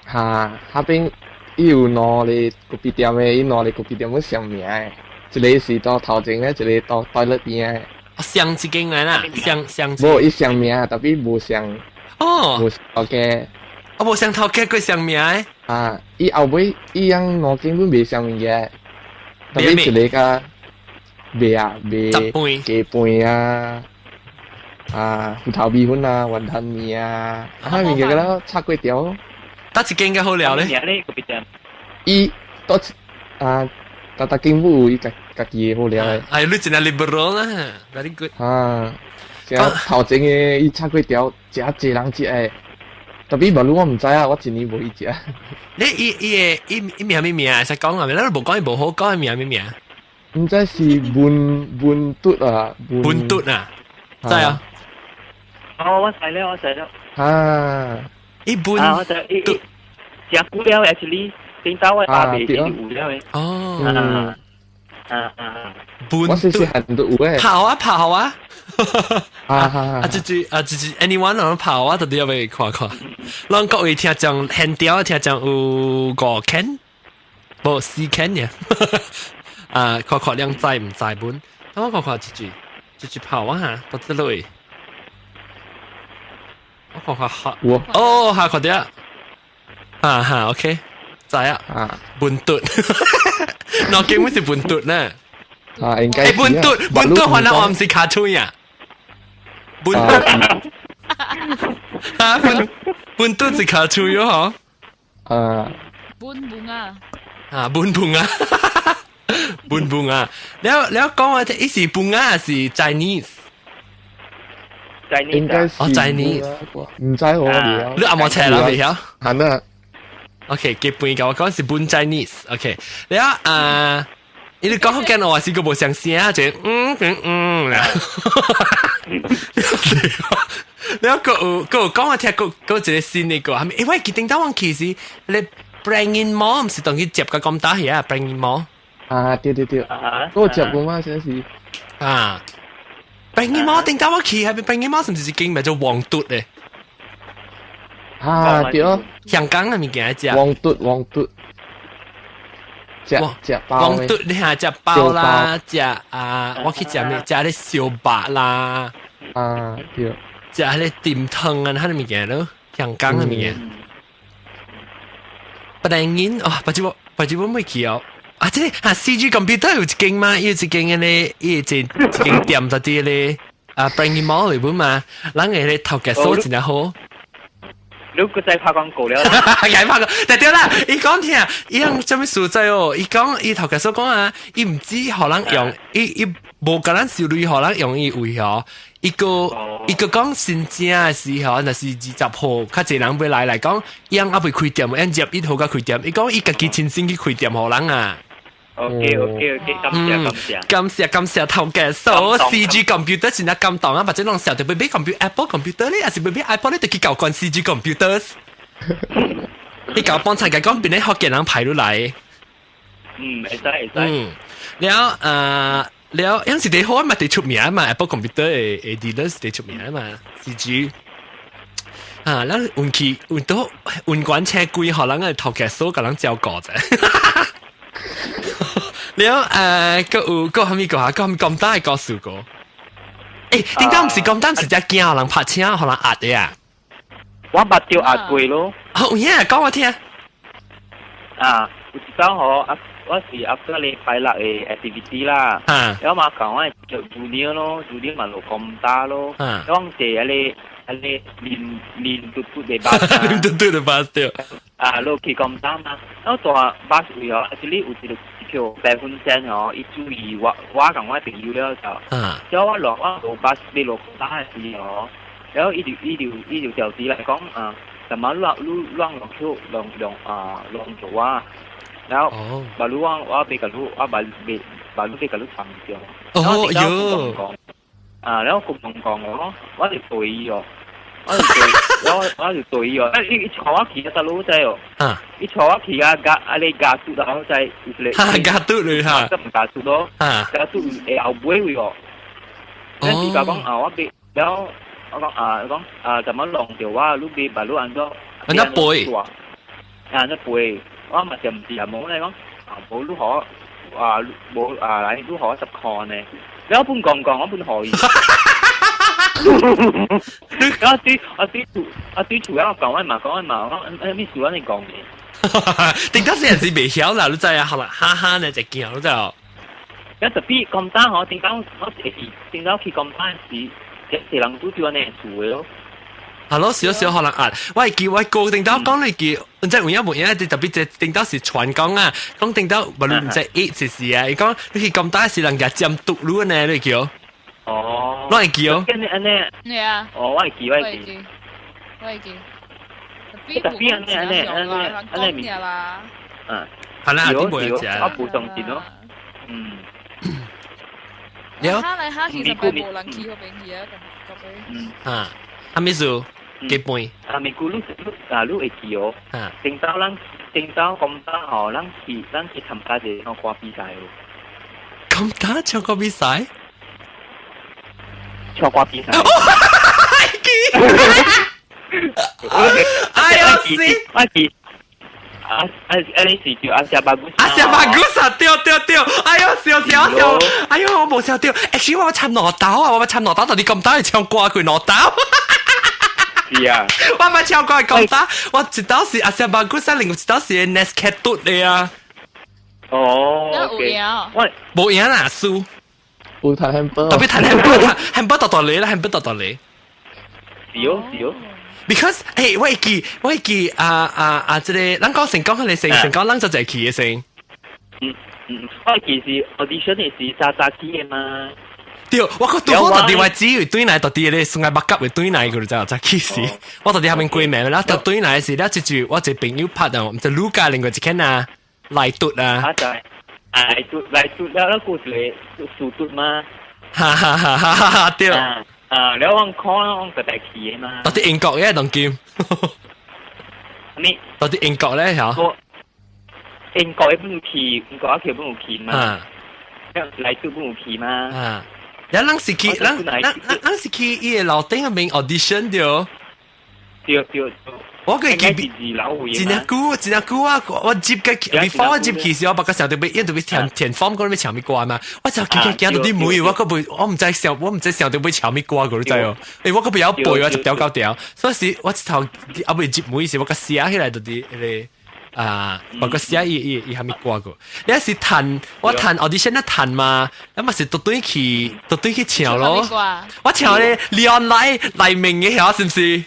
哈，彼邊伊有兩个咖啡店的，伊兩个咖啡店拢相名的，一个是佇頭前的，一個佇 toilet 邊的。
哦，相一間來啦，相相。
無，伊相名，特別無相。
哦。
無頭家。
哦，無相頭家，閣相名的。
啊，伊後尾伊樣兩間本袂相物件，特別一個較賣啊賣雞飯啊。啊，芋頭米粉啊，雲吞麵啊，啊，物件個炒粿條。
佗一間較好料咧？
伊佗一啊，逐逐間有伊家家己的好料的。
哎，你真係 liberal 啦，very good。
啊，成頭前的伊炒粿條，誠濟人食的。特別馬路我毋知啊，我一年無去食。
你伊伊的伊伊名咩名啊？使講啊？你無講伊無好講伊名咩名？
毋知是文文嘟啊，
文嘟啊，知啊？
哦，我知了，我知了。
啊，
伊文
啊，我知伊伊食久了，actually 頂到我阿伯是有了的。
哦。
啊啊啊！
我細細漢都有誒。
跑啊跑啊！
啊啊！
啊，這句啊，這句 anyone 攏跑啊，到底要欲看看。咱各位聽眾現場聽眾有五間，無四間呢？啊，看看兩知毋知本？等我看看這句，這句跑啊哈，到這裡。我看看下，哦，下看到，啊哈，OK，知啊，文嘟，那根本是文嘟呢。
啊，應該。
欸，文嘟，文嘟，原來我毋是卡通呀。文嘟，啊，文文嘟是卡通喲嗬。
啊。
文本啊。
啊，文本啊，文本啊，了了講話，伊是本啊，是 Chinese。
應該是。
哦，Chinese。
毋知我未
你阿冇車啦，未曉？
係啊。
OK，基本甲我講是本 Chinese。OK，了啊。你講福建話是個無相聲，就嗯嗯嗯啦。了閣有閣有講我聽，閣閣一個新的個，係咪？因為記頂當我其實你 Prangin Mall 毋是當去接個咁大遐 Prangin Mall。
啊，對對對，嗰個接過嗎？先是。
啊，Prangin Mall 頂當我去，係咪 Prangin Mall 是毋是一間叫做黃嘟的？
啊，對。
香港的物件食。
黃嘟黃嘟。食食包。
黃嘟你下食包啦，食啊，我去食咩？食咧燒肉啦。
啊，對。
食彼个甜湯啊，彼个物件咯，香港的物件。不但因哦，不知我不知我未去哦。啊，這個啊，CG computer 有一間嘛，伊有一間嘅咧，伊一一間店在啲咧，啊，Prangin Mall 裏本嘛，人嘅咧頭家數真正好。
你閣再拍廣告了？
解拍過，但對啦，伊講聽，伊講啥物數在哦？伊講伊頭家所講啊，伊毋止予人用，伊伊無共咱收鐳，予人用伊位哦。伊個伊個講新正的時候，若是20號，較濟人欲來來講，伊還猶未開店，按入一號才開店。伊講伊家己親身去開店予人啊。
OK，感謝感謝。
感謝感謝頭家所 CG computer 真正感動啊！或者攏想著欲買 computer Apple computer 咧，還是欲買 iPhone 咧，就去交關 CG computer。你搞幫襯嘅講變咧福建人排落來。
嗯，會使會使。
嗯，了啊，了，因是第好嘛，第出名嘛，Apple computer 的的 dealer 是第出名嘛，CG。啊，咱運氣運到運管車貴，予人個頭家嫂共人照顧者。了誒，閣有閣蝦米個啊？閣蝦米咁大的故事個？欸，點解毋是咁大？是只驚予人拍車，予人壓的啊？
我捌著壓過咯。
哦，有影，講我聽。
啊，有一擺吼，啊，我是 after 禮拜六的 activity 啦。然後嘛講我叫 junior 咯，junior 嘛落咁大咯。然後我坐彼个彼个黏黏嘟嘟的巴士。
黏嘟嘟的巴士對。
啊，落去咁大嘛，然後坐巴士位哦，actually 有一個叫白粉線哦，伊注意我我共我朋友了就，然後我落我落巴士欲落搭的時哦，然後伊就伊就伊就調啲來講啊，怎麼亂亂亂落去亂亂啊亂做啊，然後把路我我欲共你我把欲把你欲共你參掉，
哦喲，
啊，然後佢講講我我就對伊哦。我就對，我我就對伊哦，伊伊坐我去啊，大佬仔哦，伊坐我去啊，加啊你加速啊，仔，
哈加速你哈，
咁唔加速咯，加速會後尾位哦。咱是講啊，我欲，然後我講啊，講啊，怎麼弄著我，你欲把你按怎？
按怎背？
啊，怎背？我嘛就毋是啊，無你講啊，無你予啊，無啊來，你予我10箍呢？然後本講講，我本予伊。我對我對厝我對厝我講我嘛講我嘛講，咩事我你講嘅？
頂多是人是袂曉啦，你知啊？好啦，哈哈呢就驚，你知哦。
一特別咁單嗬，點解我會點解去咁單時，一個人拄著按呢厝的咯？
係咯，少少可能壓。我係記我個定到講你記，唔知有影無影，特別這定到是傳講啊，講定到無論唔知 AIDS 是是啊，伊講你去咁大是人家佔毒路呢，你叫？
哦，
我會記哦。
跟你按呢？
咩啊？
哦，我會記，我會記，
我會記。
特別按呢按呢按呢按呢
啦。
嗯，
係啦，啲冇嘢食。
我補充啲咯。嗯。
了。
哈來哈其實係無人去嗰邊去啊，咁嗰邊。
嗯。
啊，哈咪數幾杯？
啊，咪古你你啊，你會記哦。
啊。
頂到咱頂到咁大吼，咱去參加一個唱歌比賽哦。
咁大唱歌比賽？
唱歌比賽。
哎呀死！
我記。啊啊啊！你是叫阿謝巴古？
阿謝巴古啊！對對對！哎呦，笑笑笑！哎呦，我冇笑對。actually 我參羅豆啊，我參羅豆，到底咁大係唱歌佢羅豆。
是啊，
我咪唱歌係咁大，我一道是阿謝巴古斯，另外一道是 Nescat 嘟的啊。
哦，
有贏，
喂，
冇贏啦，輸。
有彈漢堡，
特別彈漢堡，漢堡大大嚟啦，漢堡大大嚟。
是哦，是哦。
Because 誒，我會記，我會記啊啊啊！這個咱講成講佢哋成成講，咱就就去嘅先。
嗯嗯，我其實 audition 是早早去嘅嘛。
對，我個拄好到底我只會對來到底咧，算係北急會對來佢就就去時。我到底下面歸名啦，就對來時，了接住我一朋友拍啊，唔就盧家另外一間啊，來嘟啊。
啊就係，來嘟來嘟了，那故事數嘟嘛。
哈哈哈哈哈！對。
啊！你我看我個大去嘅嘛。
到底英國嘅當今。
咩？
到底英國咧嚇？
英國一本有去，英國一本有去嘛。
啊。
來都本有去嘛。
啊！你咱是去，咱咱咱是去伊個樓頂嗰邊 audition 對。
對對。
我個記
真
正久，真正久啊！我接嘅 before 我接去時，我別個時候特別，因為特別填填 form 嗰啲唱咩歌嘛，我就記記記到啲每，我個背，我唔知想，我唔知想到要唱咩歌個，你知哦？誒，我個不曉背，我就掉到掉，所以是我頭後尾接每時，我個寫起來到啲迄個啊，我個寫伊伊伊係咩歌個？你是彈，我彈 audition 一彈嘛，咁咪是獨對去獨對去唱咯。我唱咧 Leon 來黎明嘅曉，是唔是？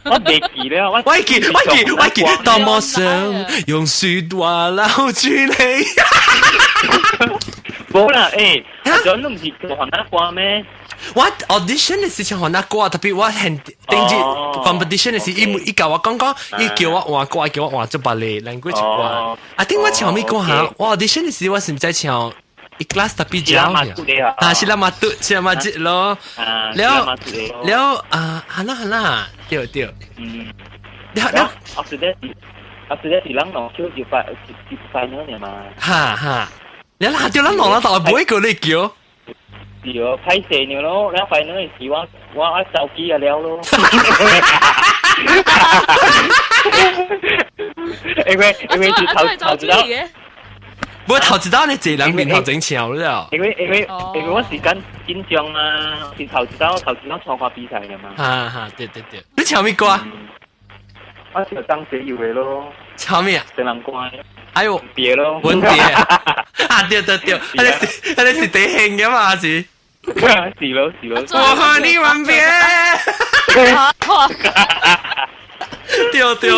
我未記了，我
記我記我記，多麼想用說話留住你。
冇啦，誒，咁都唔是唱那歌咩？
我 audition 是唱那歌，特別我很定住 competition 是伊伊教我講講，伊叫我換歌，叫我換做別個 language 歌。啊，頂我唱咩歌嚇？我 audition 時我是唔知唱。一 class 特別教啊，是啦嘛嘟，是啦嘛節咯，了了啊，係啦係啦，對對，
嗯，
了了，
after that 是人攞就就快就 final 了嘛，
哈哈，了啦對咱攞啦，但係唔會叫你叫，
對，歹勢了咯，了 final 是我我手機啊了咯，因為因為是頭頭知道。
我頭一道你坐人面頭前唱了。
因為因為因為我時間緊張嘛，是頭一道頭一道參加比賽的嘛。
哈哈，對對對，你唱咩歌？
我唱張學友的咯。
唱咩啊？
成人歌。
哎呦，
別咯。
吻別。啊對對對，那是那是地興的嘛是？
是咯是咯。
我和你吻別。對對。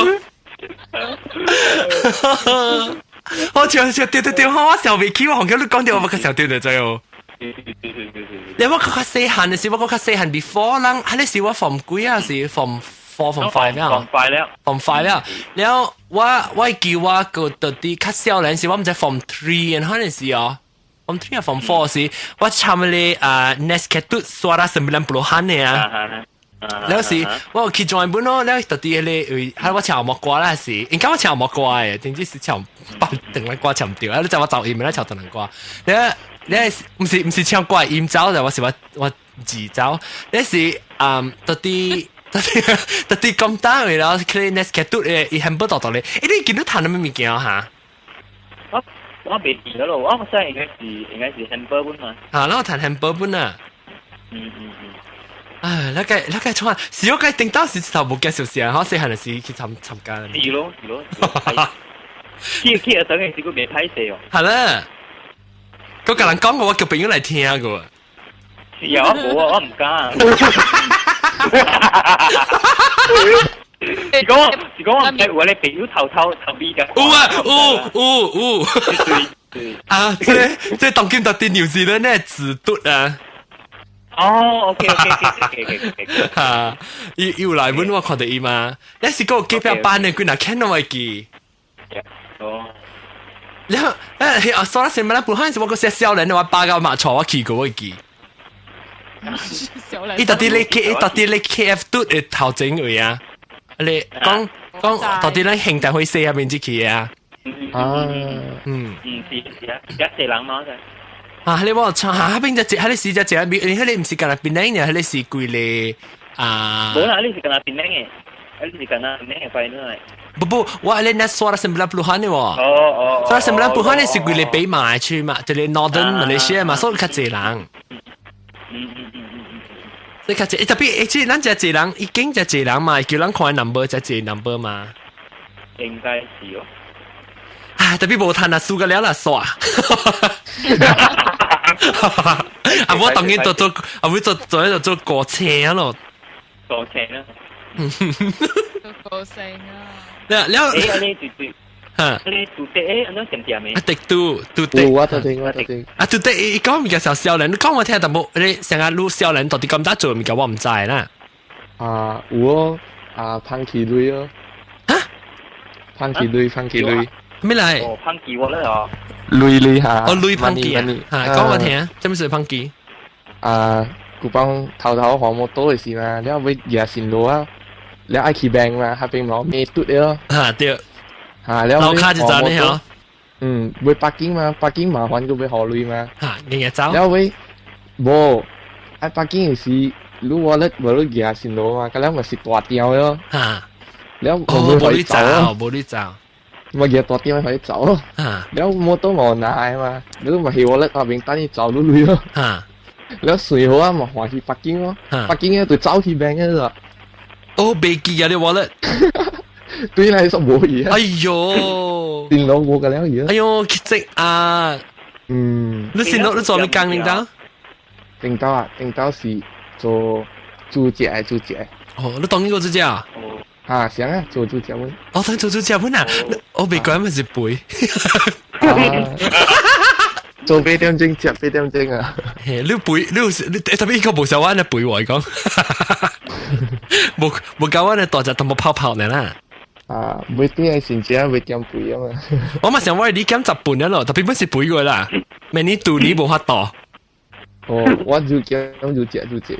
我唱唱對對對，我想袂起，我紅叫你講掉，我較想對就知哦。你我較細漢的時，我較細漢 before 人，係你是我 form 幾啊？是 form four、form five 啊
？form five 了
，form five 了。了我我記我個到底較少年時，我毋知 form three，可能是哦，form three 啊 form four 時，我參咧啊 Nesketut Suara 90-an 的啊。了時我有去 join 本咯，了到底迄個為，係我唱木歌啦是，應該我唱木歌的，點知是唱白唐人歌唱唔對，啊你知我走音，咧唱唐人歌，你你毋是毋是唱歌音走，就我是我我字走，你是嗯到底到底到底咁單位啦，佢 Nesketut 誒，伊漢堡豆豆咧，欸你見到彈咩物件嚇？
我我未記得咯，我想應該是應該是漢堡本嘛。
啊，那我彈漢堡本啊。
嗯嗯嗯。
唉，那個那個創，是我個頂到時頭無驚熟悉啊，我細漢時去參參加。
是咯是咯，去去等陣時佢未歹勢哦。
係啦，嗰個人講過，我叫朋友來聽過。
是啊，我冇啊，我唔敢。是講是講我唔知我咧朋友偷偷偷咪嘅。
有啊，有有有。啊，這當今特啲牛仔咧，自嘟啊！
哦，OK OK OK OK OK。
哈，伊有來問我看到伊嘛？你是個隔壁班的，幾若看到會記。
哦。
然後啊，所以什麼咧？本來是我個寫少年的，我爸甲媽帶我去過，我會記。伊到底咧 K，伊到底咧 KF 嘟的頭前位啊？你講講到底咧兄弟會四入面這去啊？
啊，
嗯
嗯，是是啊，一隻人嘛就。
啊，你我唱下邊隻隻，喺你試隻隻，你喺你唔是干那檳城嘅，喺你是幾個啊？
冇啦，你是干那檳城嘅，你是干那檳城嘅快樂。
不不，我係你那說了90-an嘅喎。
哦哦。
說了90-an 是幾個北馬區嘛，就是 Northern Malaysia 嘛，所以較濟人。所以較濟，特別誒，即咱這濟人，已經這濟人嘛，叫人看 number 這濟 number 嘛。
應該是哦。
啊，特別無趁啊，輸個了啦，煞。啊，我當然做做，啊，我做做喺度做過車咯。
過車啦。
做過車啊！
了了，
誒，你對對，
嚇，
你拄得誒，安怎點點嘅？
啊，滴嘟嘟滴，
我都聽，我都聽。
啊，拄得伊講物件小少年，你講我聽淡薄，你成日擼少年到底咁大做物件，我毋知啦。
啊，有哦，啊，潘奇類哦。
嚇？
潘奇類，潘奇類。
咩嚟？
哦，潘奇我咧哦。
類類下。
哦，類潘奇啊！嚇，講我聽，什麼是潘奇？
啊，古幫頭頭學摩托的時嘛，了尾夜線路啊，了愛去病嘛，下邊冇咩嘟的咯。
嚇對。
嚇，了
樓卡就賺呢嗬。
嗯，會北京嘛，北京麻煩個要學類嘛。
嚇，日日走。
了尾無，喺北京的時，你我咧無你夜線路嘛，咁了咪是大條咯。
嚇。
了
哦，無你
走，
無你走。
咪日大條可以走咯。了摩托冇拿嘛，你咪去我咧下邊等你走路類咯。
嚇。
了隨好啊，咪還去北京咯。北京嘅就走去病嘅啦。
哦，未記啊！你話咧，
對啦，實冇嘢。
哎呦，
電腦冇嘅了嘢。
哎呦，奇蹟啊！
嗯，
你先攞你做咩工領導？
領導啊，領導是做主角，主角。
哦，你當呢個主角啊？
啊，想啊，做主角本。
哦，當做主角本啊？我未管咪是背。
做8點鐘，食8點鐘啊！
嘿，你背，你你特別個無小彎的背我講，無無教我的大隻都冇泡泡呢啦。
啊，每啲係先食每點背啊嘛。
我嘛想我你減10半了咯，特別本是背過啦，明年度你無法度。
哦，我就減就食就食。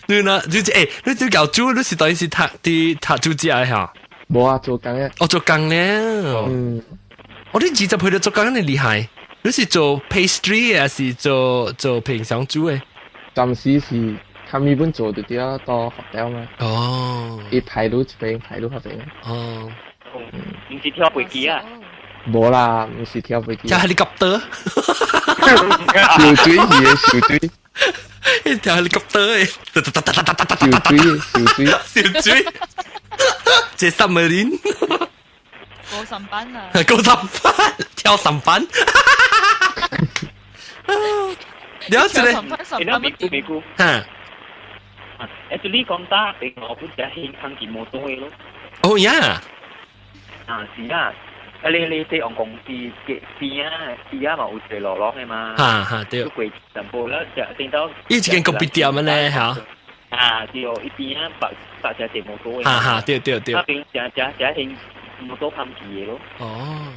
你呢？就食你就搞煮，你是等於是讀啲讀煮食的嚇？
無啊，做工嘅。
哦，做工咧。
嗯。
我啲20歲就做工你厲害，你是做 pastry 還是做做平常煮的？
暫時是看米本做就對啊，到學校嘛。
哦。
伊排路這邊，排路那邊。
哦。
唔是跳飛機啊？
無啦，唔是跳飛機。
跳 helicopter。
小水是小水。
跳 helicopter 誒！
小水，小水，
小水。這 submarine。
高神班啊！
高神班，跳神班。了解咧。
你那美姑美姑。
嚇。
誒，你講打，我本只興噴件摩托嘅咯。
哦呀。
啊，是啊。啊，你你對公司嘅邊啊邊啊嘛有一個落落嘅嘛。
嚇嚇對。
過淡薄啦，就聽到。
伊一間咖啡店咧嚇。
啊對，一邊啊白白只隻摩托嘅。
嚇嚇對對對。
那邊只只只興。摩托噴氣嘅咯。
哦。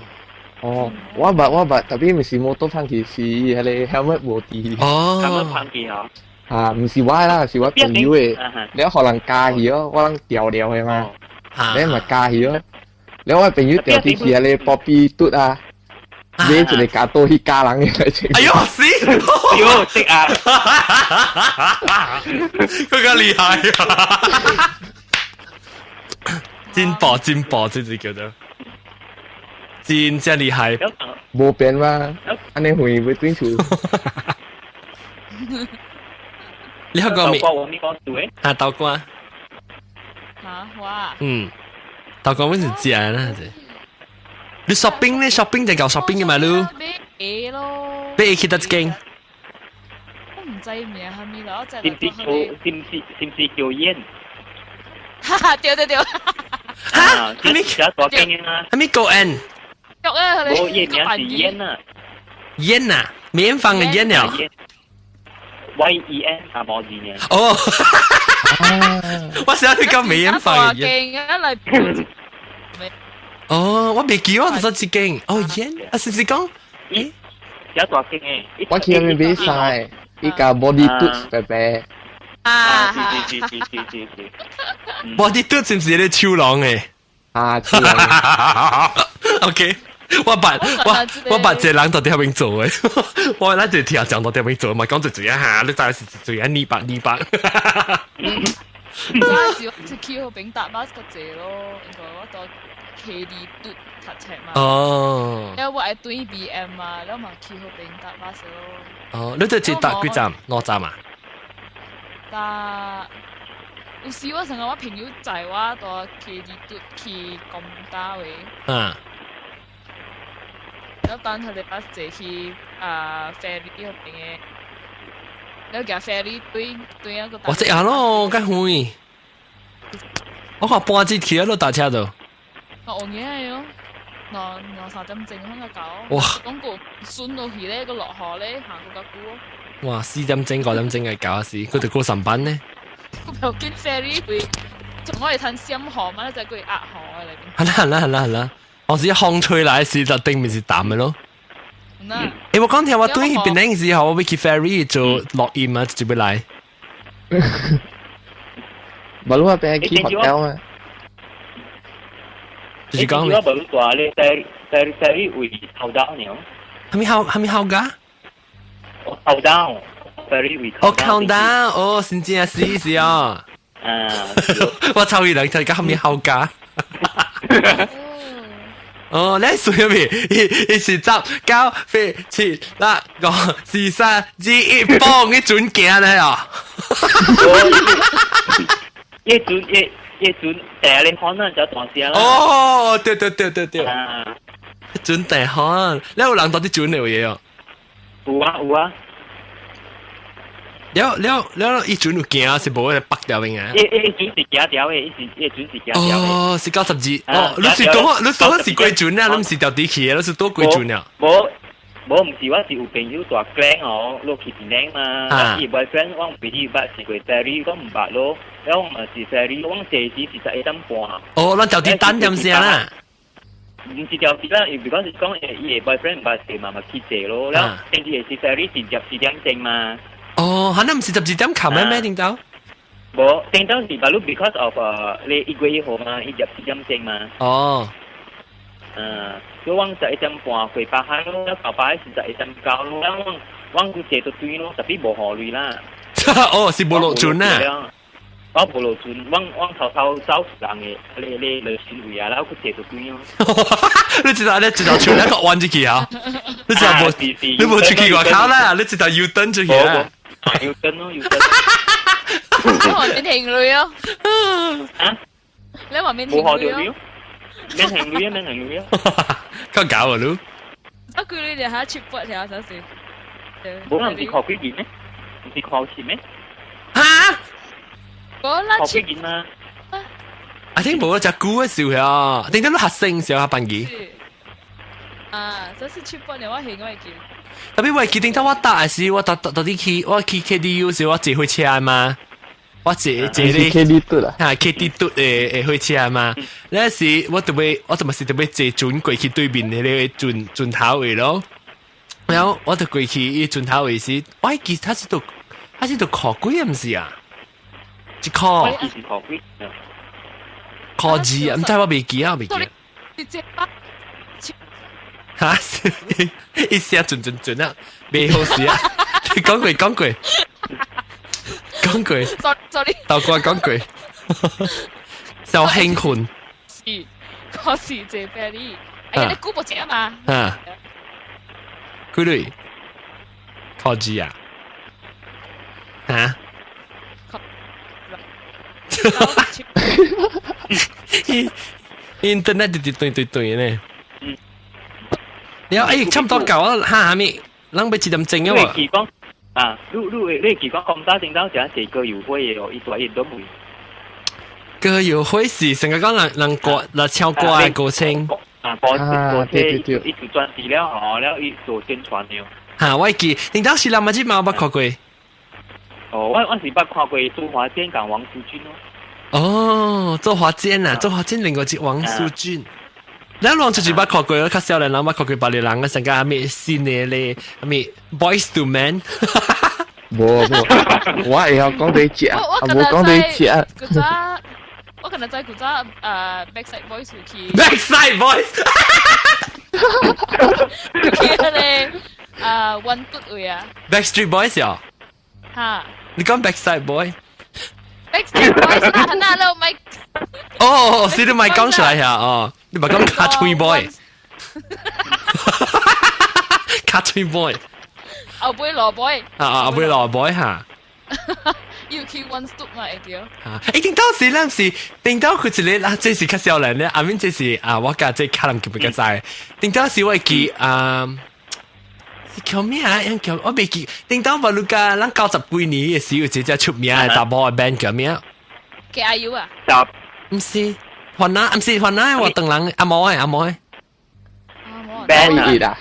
哦，我捌我捌，特別毋是摩托噴氣，是彼個 helmet 無佇。
哦。
helmet 噴氣嗬。
啊，毋是我啦，是我朋友的。了，予人加去哦，我人調了的嘛。你嘛加去哦。了，我朋友調進去彼個波比嘟啊，買一個加刀去加人的來。
哎呦死！
哎呦，識啊！
佢較厲害啊！真搏真搏，這是叫做真正厲害。
無變嘛，按呢會會轉厝。
你學過未？
豆瓜我咪講做誒。
啊，豆瓜。
嚇哇！
嗯，豆瓜阮是食啦，你 shopping 咧，shopping 就搞 shopping 嘅嘛，你。
買鞋咯。
買鞋去佗一間？
我唔毋知名啥物啦，我知
是毋是叫是毋是叫燕？
哈哈，對對對。
哈，係咪大間啊？
係咪高 N？
腳啊！
無，伊名是燕啊。
燕啊，梅艷芳嘅燕了。
YEN 啊，無字呢。
哦，我想你講梅艷芳嘅燕。哦，我未記我就說這間。哦，燕啊，是唔是講？
誒，有大間嘅。
我去那邊比賽，伊個 body tooth 白白。
啊，
是是是是是是。
body tooth 是唔是咧手龍嘅？
啊，手龍。
OK。我捌一個人到底邊做嘅，我咱就聽講到底邊做嘛，講最最啊嚇，你大概是最啊二百二百。
嗰陣時我去嗰邊搭巴士個坐咯，因為我到 K D 嘟讀冊嘛。
哦。
因為我係對 B M 嘛，然後嘛去嗰邊搭巴士咯。
哦，你這是搭幾站？兩站啊？
搭有時我成日我朋友載我到 K D 嘟去公打位。
嗯。
然後等佢哋巴士坐去啊 ferry 嗰邊嘅，然後架 ferry 對對一個。
我這樣咯，較遠。我看半節去啊，都搭車度。
我學嘢喲，兩兩三點鐘可能到。
哇！
講個順落去咧，個落河咧，行過較久。
哇！4點鐘5點鐘嘅搞事，佢哋過上班呢。
我唔緊 ferry 會，仲可以趁深河嘛？就佢壓河喺裏邊。
係啦係啦係啦係啦，我是風吹來時就頂面是淡嘅咯。欸，我講聽我對邊嗰時候，我去 ferry 做錄音啊，就要來。
無路啊，邊去 hotel 啊？
就是講
我無大咧，ferry 位頭島呢？
係咪好係咪好噶？
頭島 ferry 位。
哦，countdown，哦，真正是是啊。
啊！
我抽伊兩睇，講係咪好噶？哦，你數入面，一是十、九、八、七、六、五、四、三、二、一，嘣！一準行咧啊！
一準一一準第你可能就大聲啦。
哦，對對對對對。準大可，你有人到底準了嘢哦？
有啊有啊。
了了了，伊準有行是無會北掉邊啊？
伊伊準是行掉的，伊是伊準是行掉的。
哦，是92。哦，你是多，你多是幾準啊？你毋是掉地去的，你是多幾準啊？
無無，毋是，我是有朋友蹛 Klang 哦，落去檳城嘛。伊 boyfriend 我唔伊捌是過 ferry，我毋捌咯。了我嘛是 ferry，我坐時是11點半。
哦，咱掉地等點先啦。
毋是掉地啦，伊比講是講伊個 boyfriend 毋捌坐嘛，嘛去坐咯。了，甚至是 ferry 是12點鐘嘛。
哦，可能毋是12點冚咩咩頂到？
無，頂到是捌路 because of 你1月1號嘛，伊12點鐘嘛。
哦。
嗯，所以我11點半回巴海咯，到巴是11點9咯，我我佢坐到對咯，特別無雨雷啦。
哦，是無落船啊！
我無落船，我我偷偷走人嘅，你你落船位啊，然後佢坐到對咯。
你知道你知道船一個彎出去啊？你知道無？你無出去外口啦？你知道要登出去啊？
要登咯，要登。
你話免停鐳哦？
啊？
你話免停鐳哦？
免停鐳啊，免停鐳啊！
較搞啊，你。
我叫你哋下出筆下首先。
冇人唔是靠幾件咩？唔是靠錢咩？
嚇！
我啦，
靠幾件嘛？
阿聽無隻股嘅時候啊，頂點都學生時候辦機。
啊，這是出筆嘅，我係我會記。
特別我記得我搭時，我搭到底去我去 KDU 時，我坐火車嘛。我坐坐咧
KD 嘟啦，
嚇 KD 嘟的的火車嘛。那時我特別，我就嘛是特別坐船過去對面的那個船船頭位咯。然後我就過去伊船頭位時，我記他是到考幾啊？毋是啊？一箍。
考幾？
考二啊？毋知我未記啊，未記。嚇！一聲準準準啊，未好事啊！你講過講過。講句
，sorry，
豆瓜講句，就興奮。
是，嗰時坐 ferry，哎呀，你估唔正嘛？
啊，幾鐳？靠字啊？嚇？Internet 對對對對呢。你哎，差唔多夠啊，哈哈咪，咱欲幾點鐘啊？
啊，你記講咁大正當時係歌友會的哦，伊大印都會。
歌友會是成個講人人歌來唱歌的歌星。
啊，歌歌車伊就專輯了吼，了伊做宣傳了。
嚇，我記，你當時人嘛只嘛捌看過？
哦，我是捌看過周華健佮王書俊咯。
哦，周華健啊，周華健另外一王書俊。咱攏就是捌看過，較少年人捌看過別個人啊，成個咩新的咧，咩 Boyz II Men。
無無，我會曉講對食，無講對食。
古早，我可能在古早Backstreet Boys 有去。
Backstreet Boys。
去彼个彎篤位啊。
Backstreet Boys 啊？
哈。
你講 Backstreet Boy？
Backstreet Boys 啦，那你咪。
哦，是你咪講出來下哦，你咪講卡吹 boy。卡吹 boy。
後尾羅 boy。
啊，後尾羅 boy 嚇。
要去 one stop 嘛會對。
啊！欸，頂當時咱是頂當佢一個啊，這是較少年咧，阿面這是啊，我家這可能記不較知。頂當時我會記啊，是叫咩啊？叫我未記。頂當話你家咱90幾年嘅時，有一隻出名嘅查某嘅 band 叫咩？
叫阿優啊？
毋是，雲南，毋是雲南，我當人阿毛嘅阿毛嘅。
band
啊！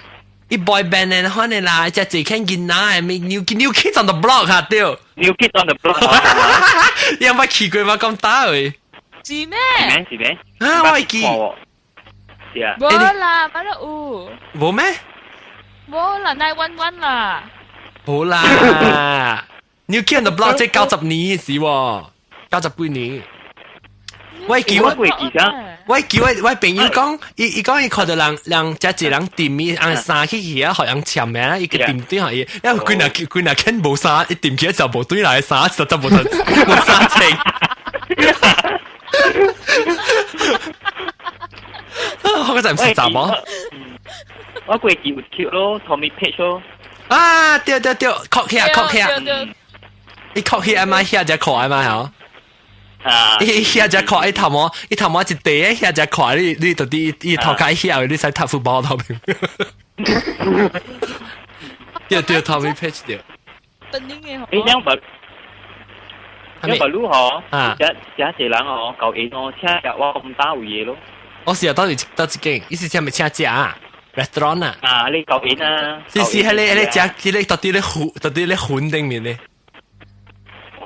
伊 boy band 嘅款嘅啦，只一間囡仔嘅咩 New Kids on the Block 哈對。
New Kids on the Block。
有冇去過嗎？咁大位？
是咩？
是咩？是咩？
啊，我會記。
是啊。
無啦，冇得有。
無咩？
無啦，911啦。
無啦，New Kids on the Block 這90年嘅事喎，90幾年。我記我，我記我朋友講，伊講伊看到人人遮濟人掂伊按衫去去啊，予人簽名，伊個掂對予伊，因為規若規若見無衫，伊掂起就無對來衫，實在無無衫穿。我嗰陣唔是查某。
我過記有跳咯，Tommy Page 咯。
啊，對對對，確起啊，確起啊，伊確起啊嘛，遐只確啊嘛，嗬。
啊！
伊遐只看，伊頭毛，伊頭毛一地，遐只看，你到底伊頭殼遐，你使踢 football 頭面。對對，Tommy Page 對。
本領嘅。
你兩百，兩百路嗬？啊！這這濟人哦，舊嘢哦，請食我咁大位嘢咯。
我是啊，到底到一間，伊是請咪請食啊？restaurant 啊？
啊，你舊嘢啊？
是是，喺你喺你食，喺你到底咧雲，到底咧雲頂面咧。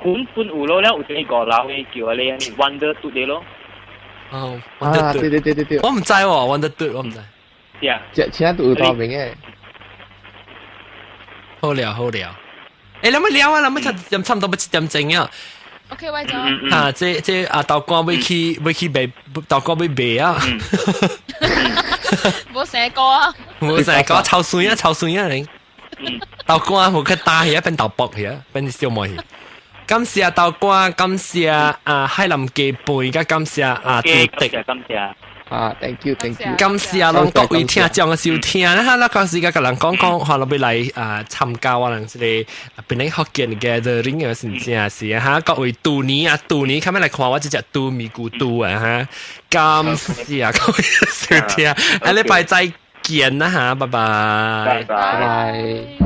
款款有咯，了有一個老嘅叫你 Wonder 嘟的咯。
哦，
啊，對對對對對，
我毋知喎，Wonder 嘟我毋知。
是啊，
食請都有大名嘅。
好了好了，欸，你乜了啊？你乜差唔多欲7點鐘啊？
OK，我走。
啊，這這啊，豆乾欲去欲去賣，豆乾欲賣啊。
無生果啊！
無生果，臭酸啊，臭酸啊你。豆乾無去打起啊，變豆卜去啊，變小麥去。感謝豆乾，感謝啊海南雞飯，佮感謝啊杜迪，
感謝
啊，thank you，thank you，
感謝攏各位聽眾嘅收聽，哈，咱嗰時共人講講，可能欲來啊參加我人這個檳城福建 gathering 嘅真正是啊，哈，各位舊年啊，舊年較欲來看我這隻豬咪咕豬啊，哈，感謝各位收聽，下禮拜再見啦，哈，拜拜，
拜
拜。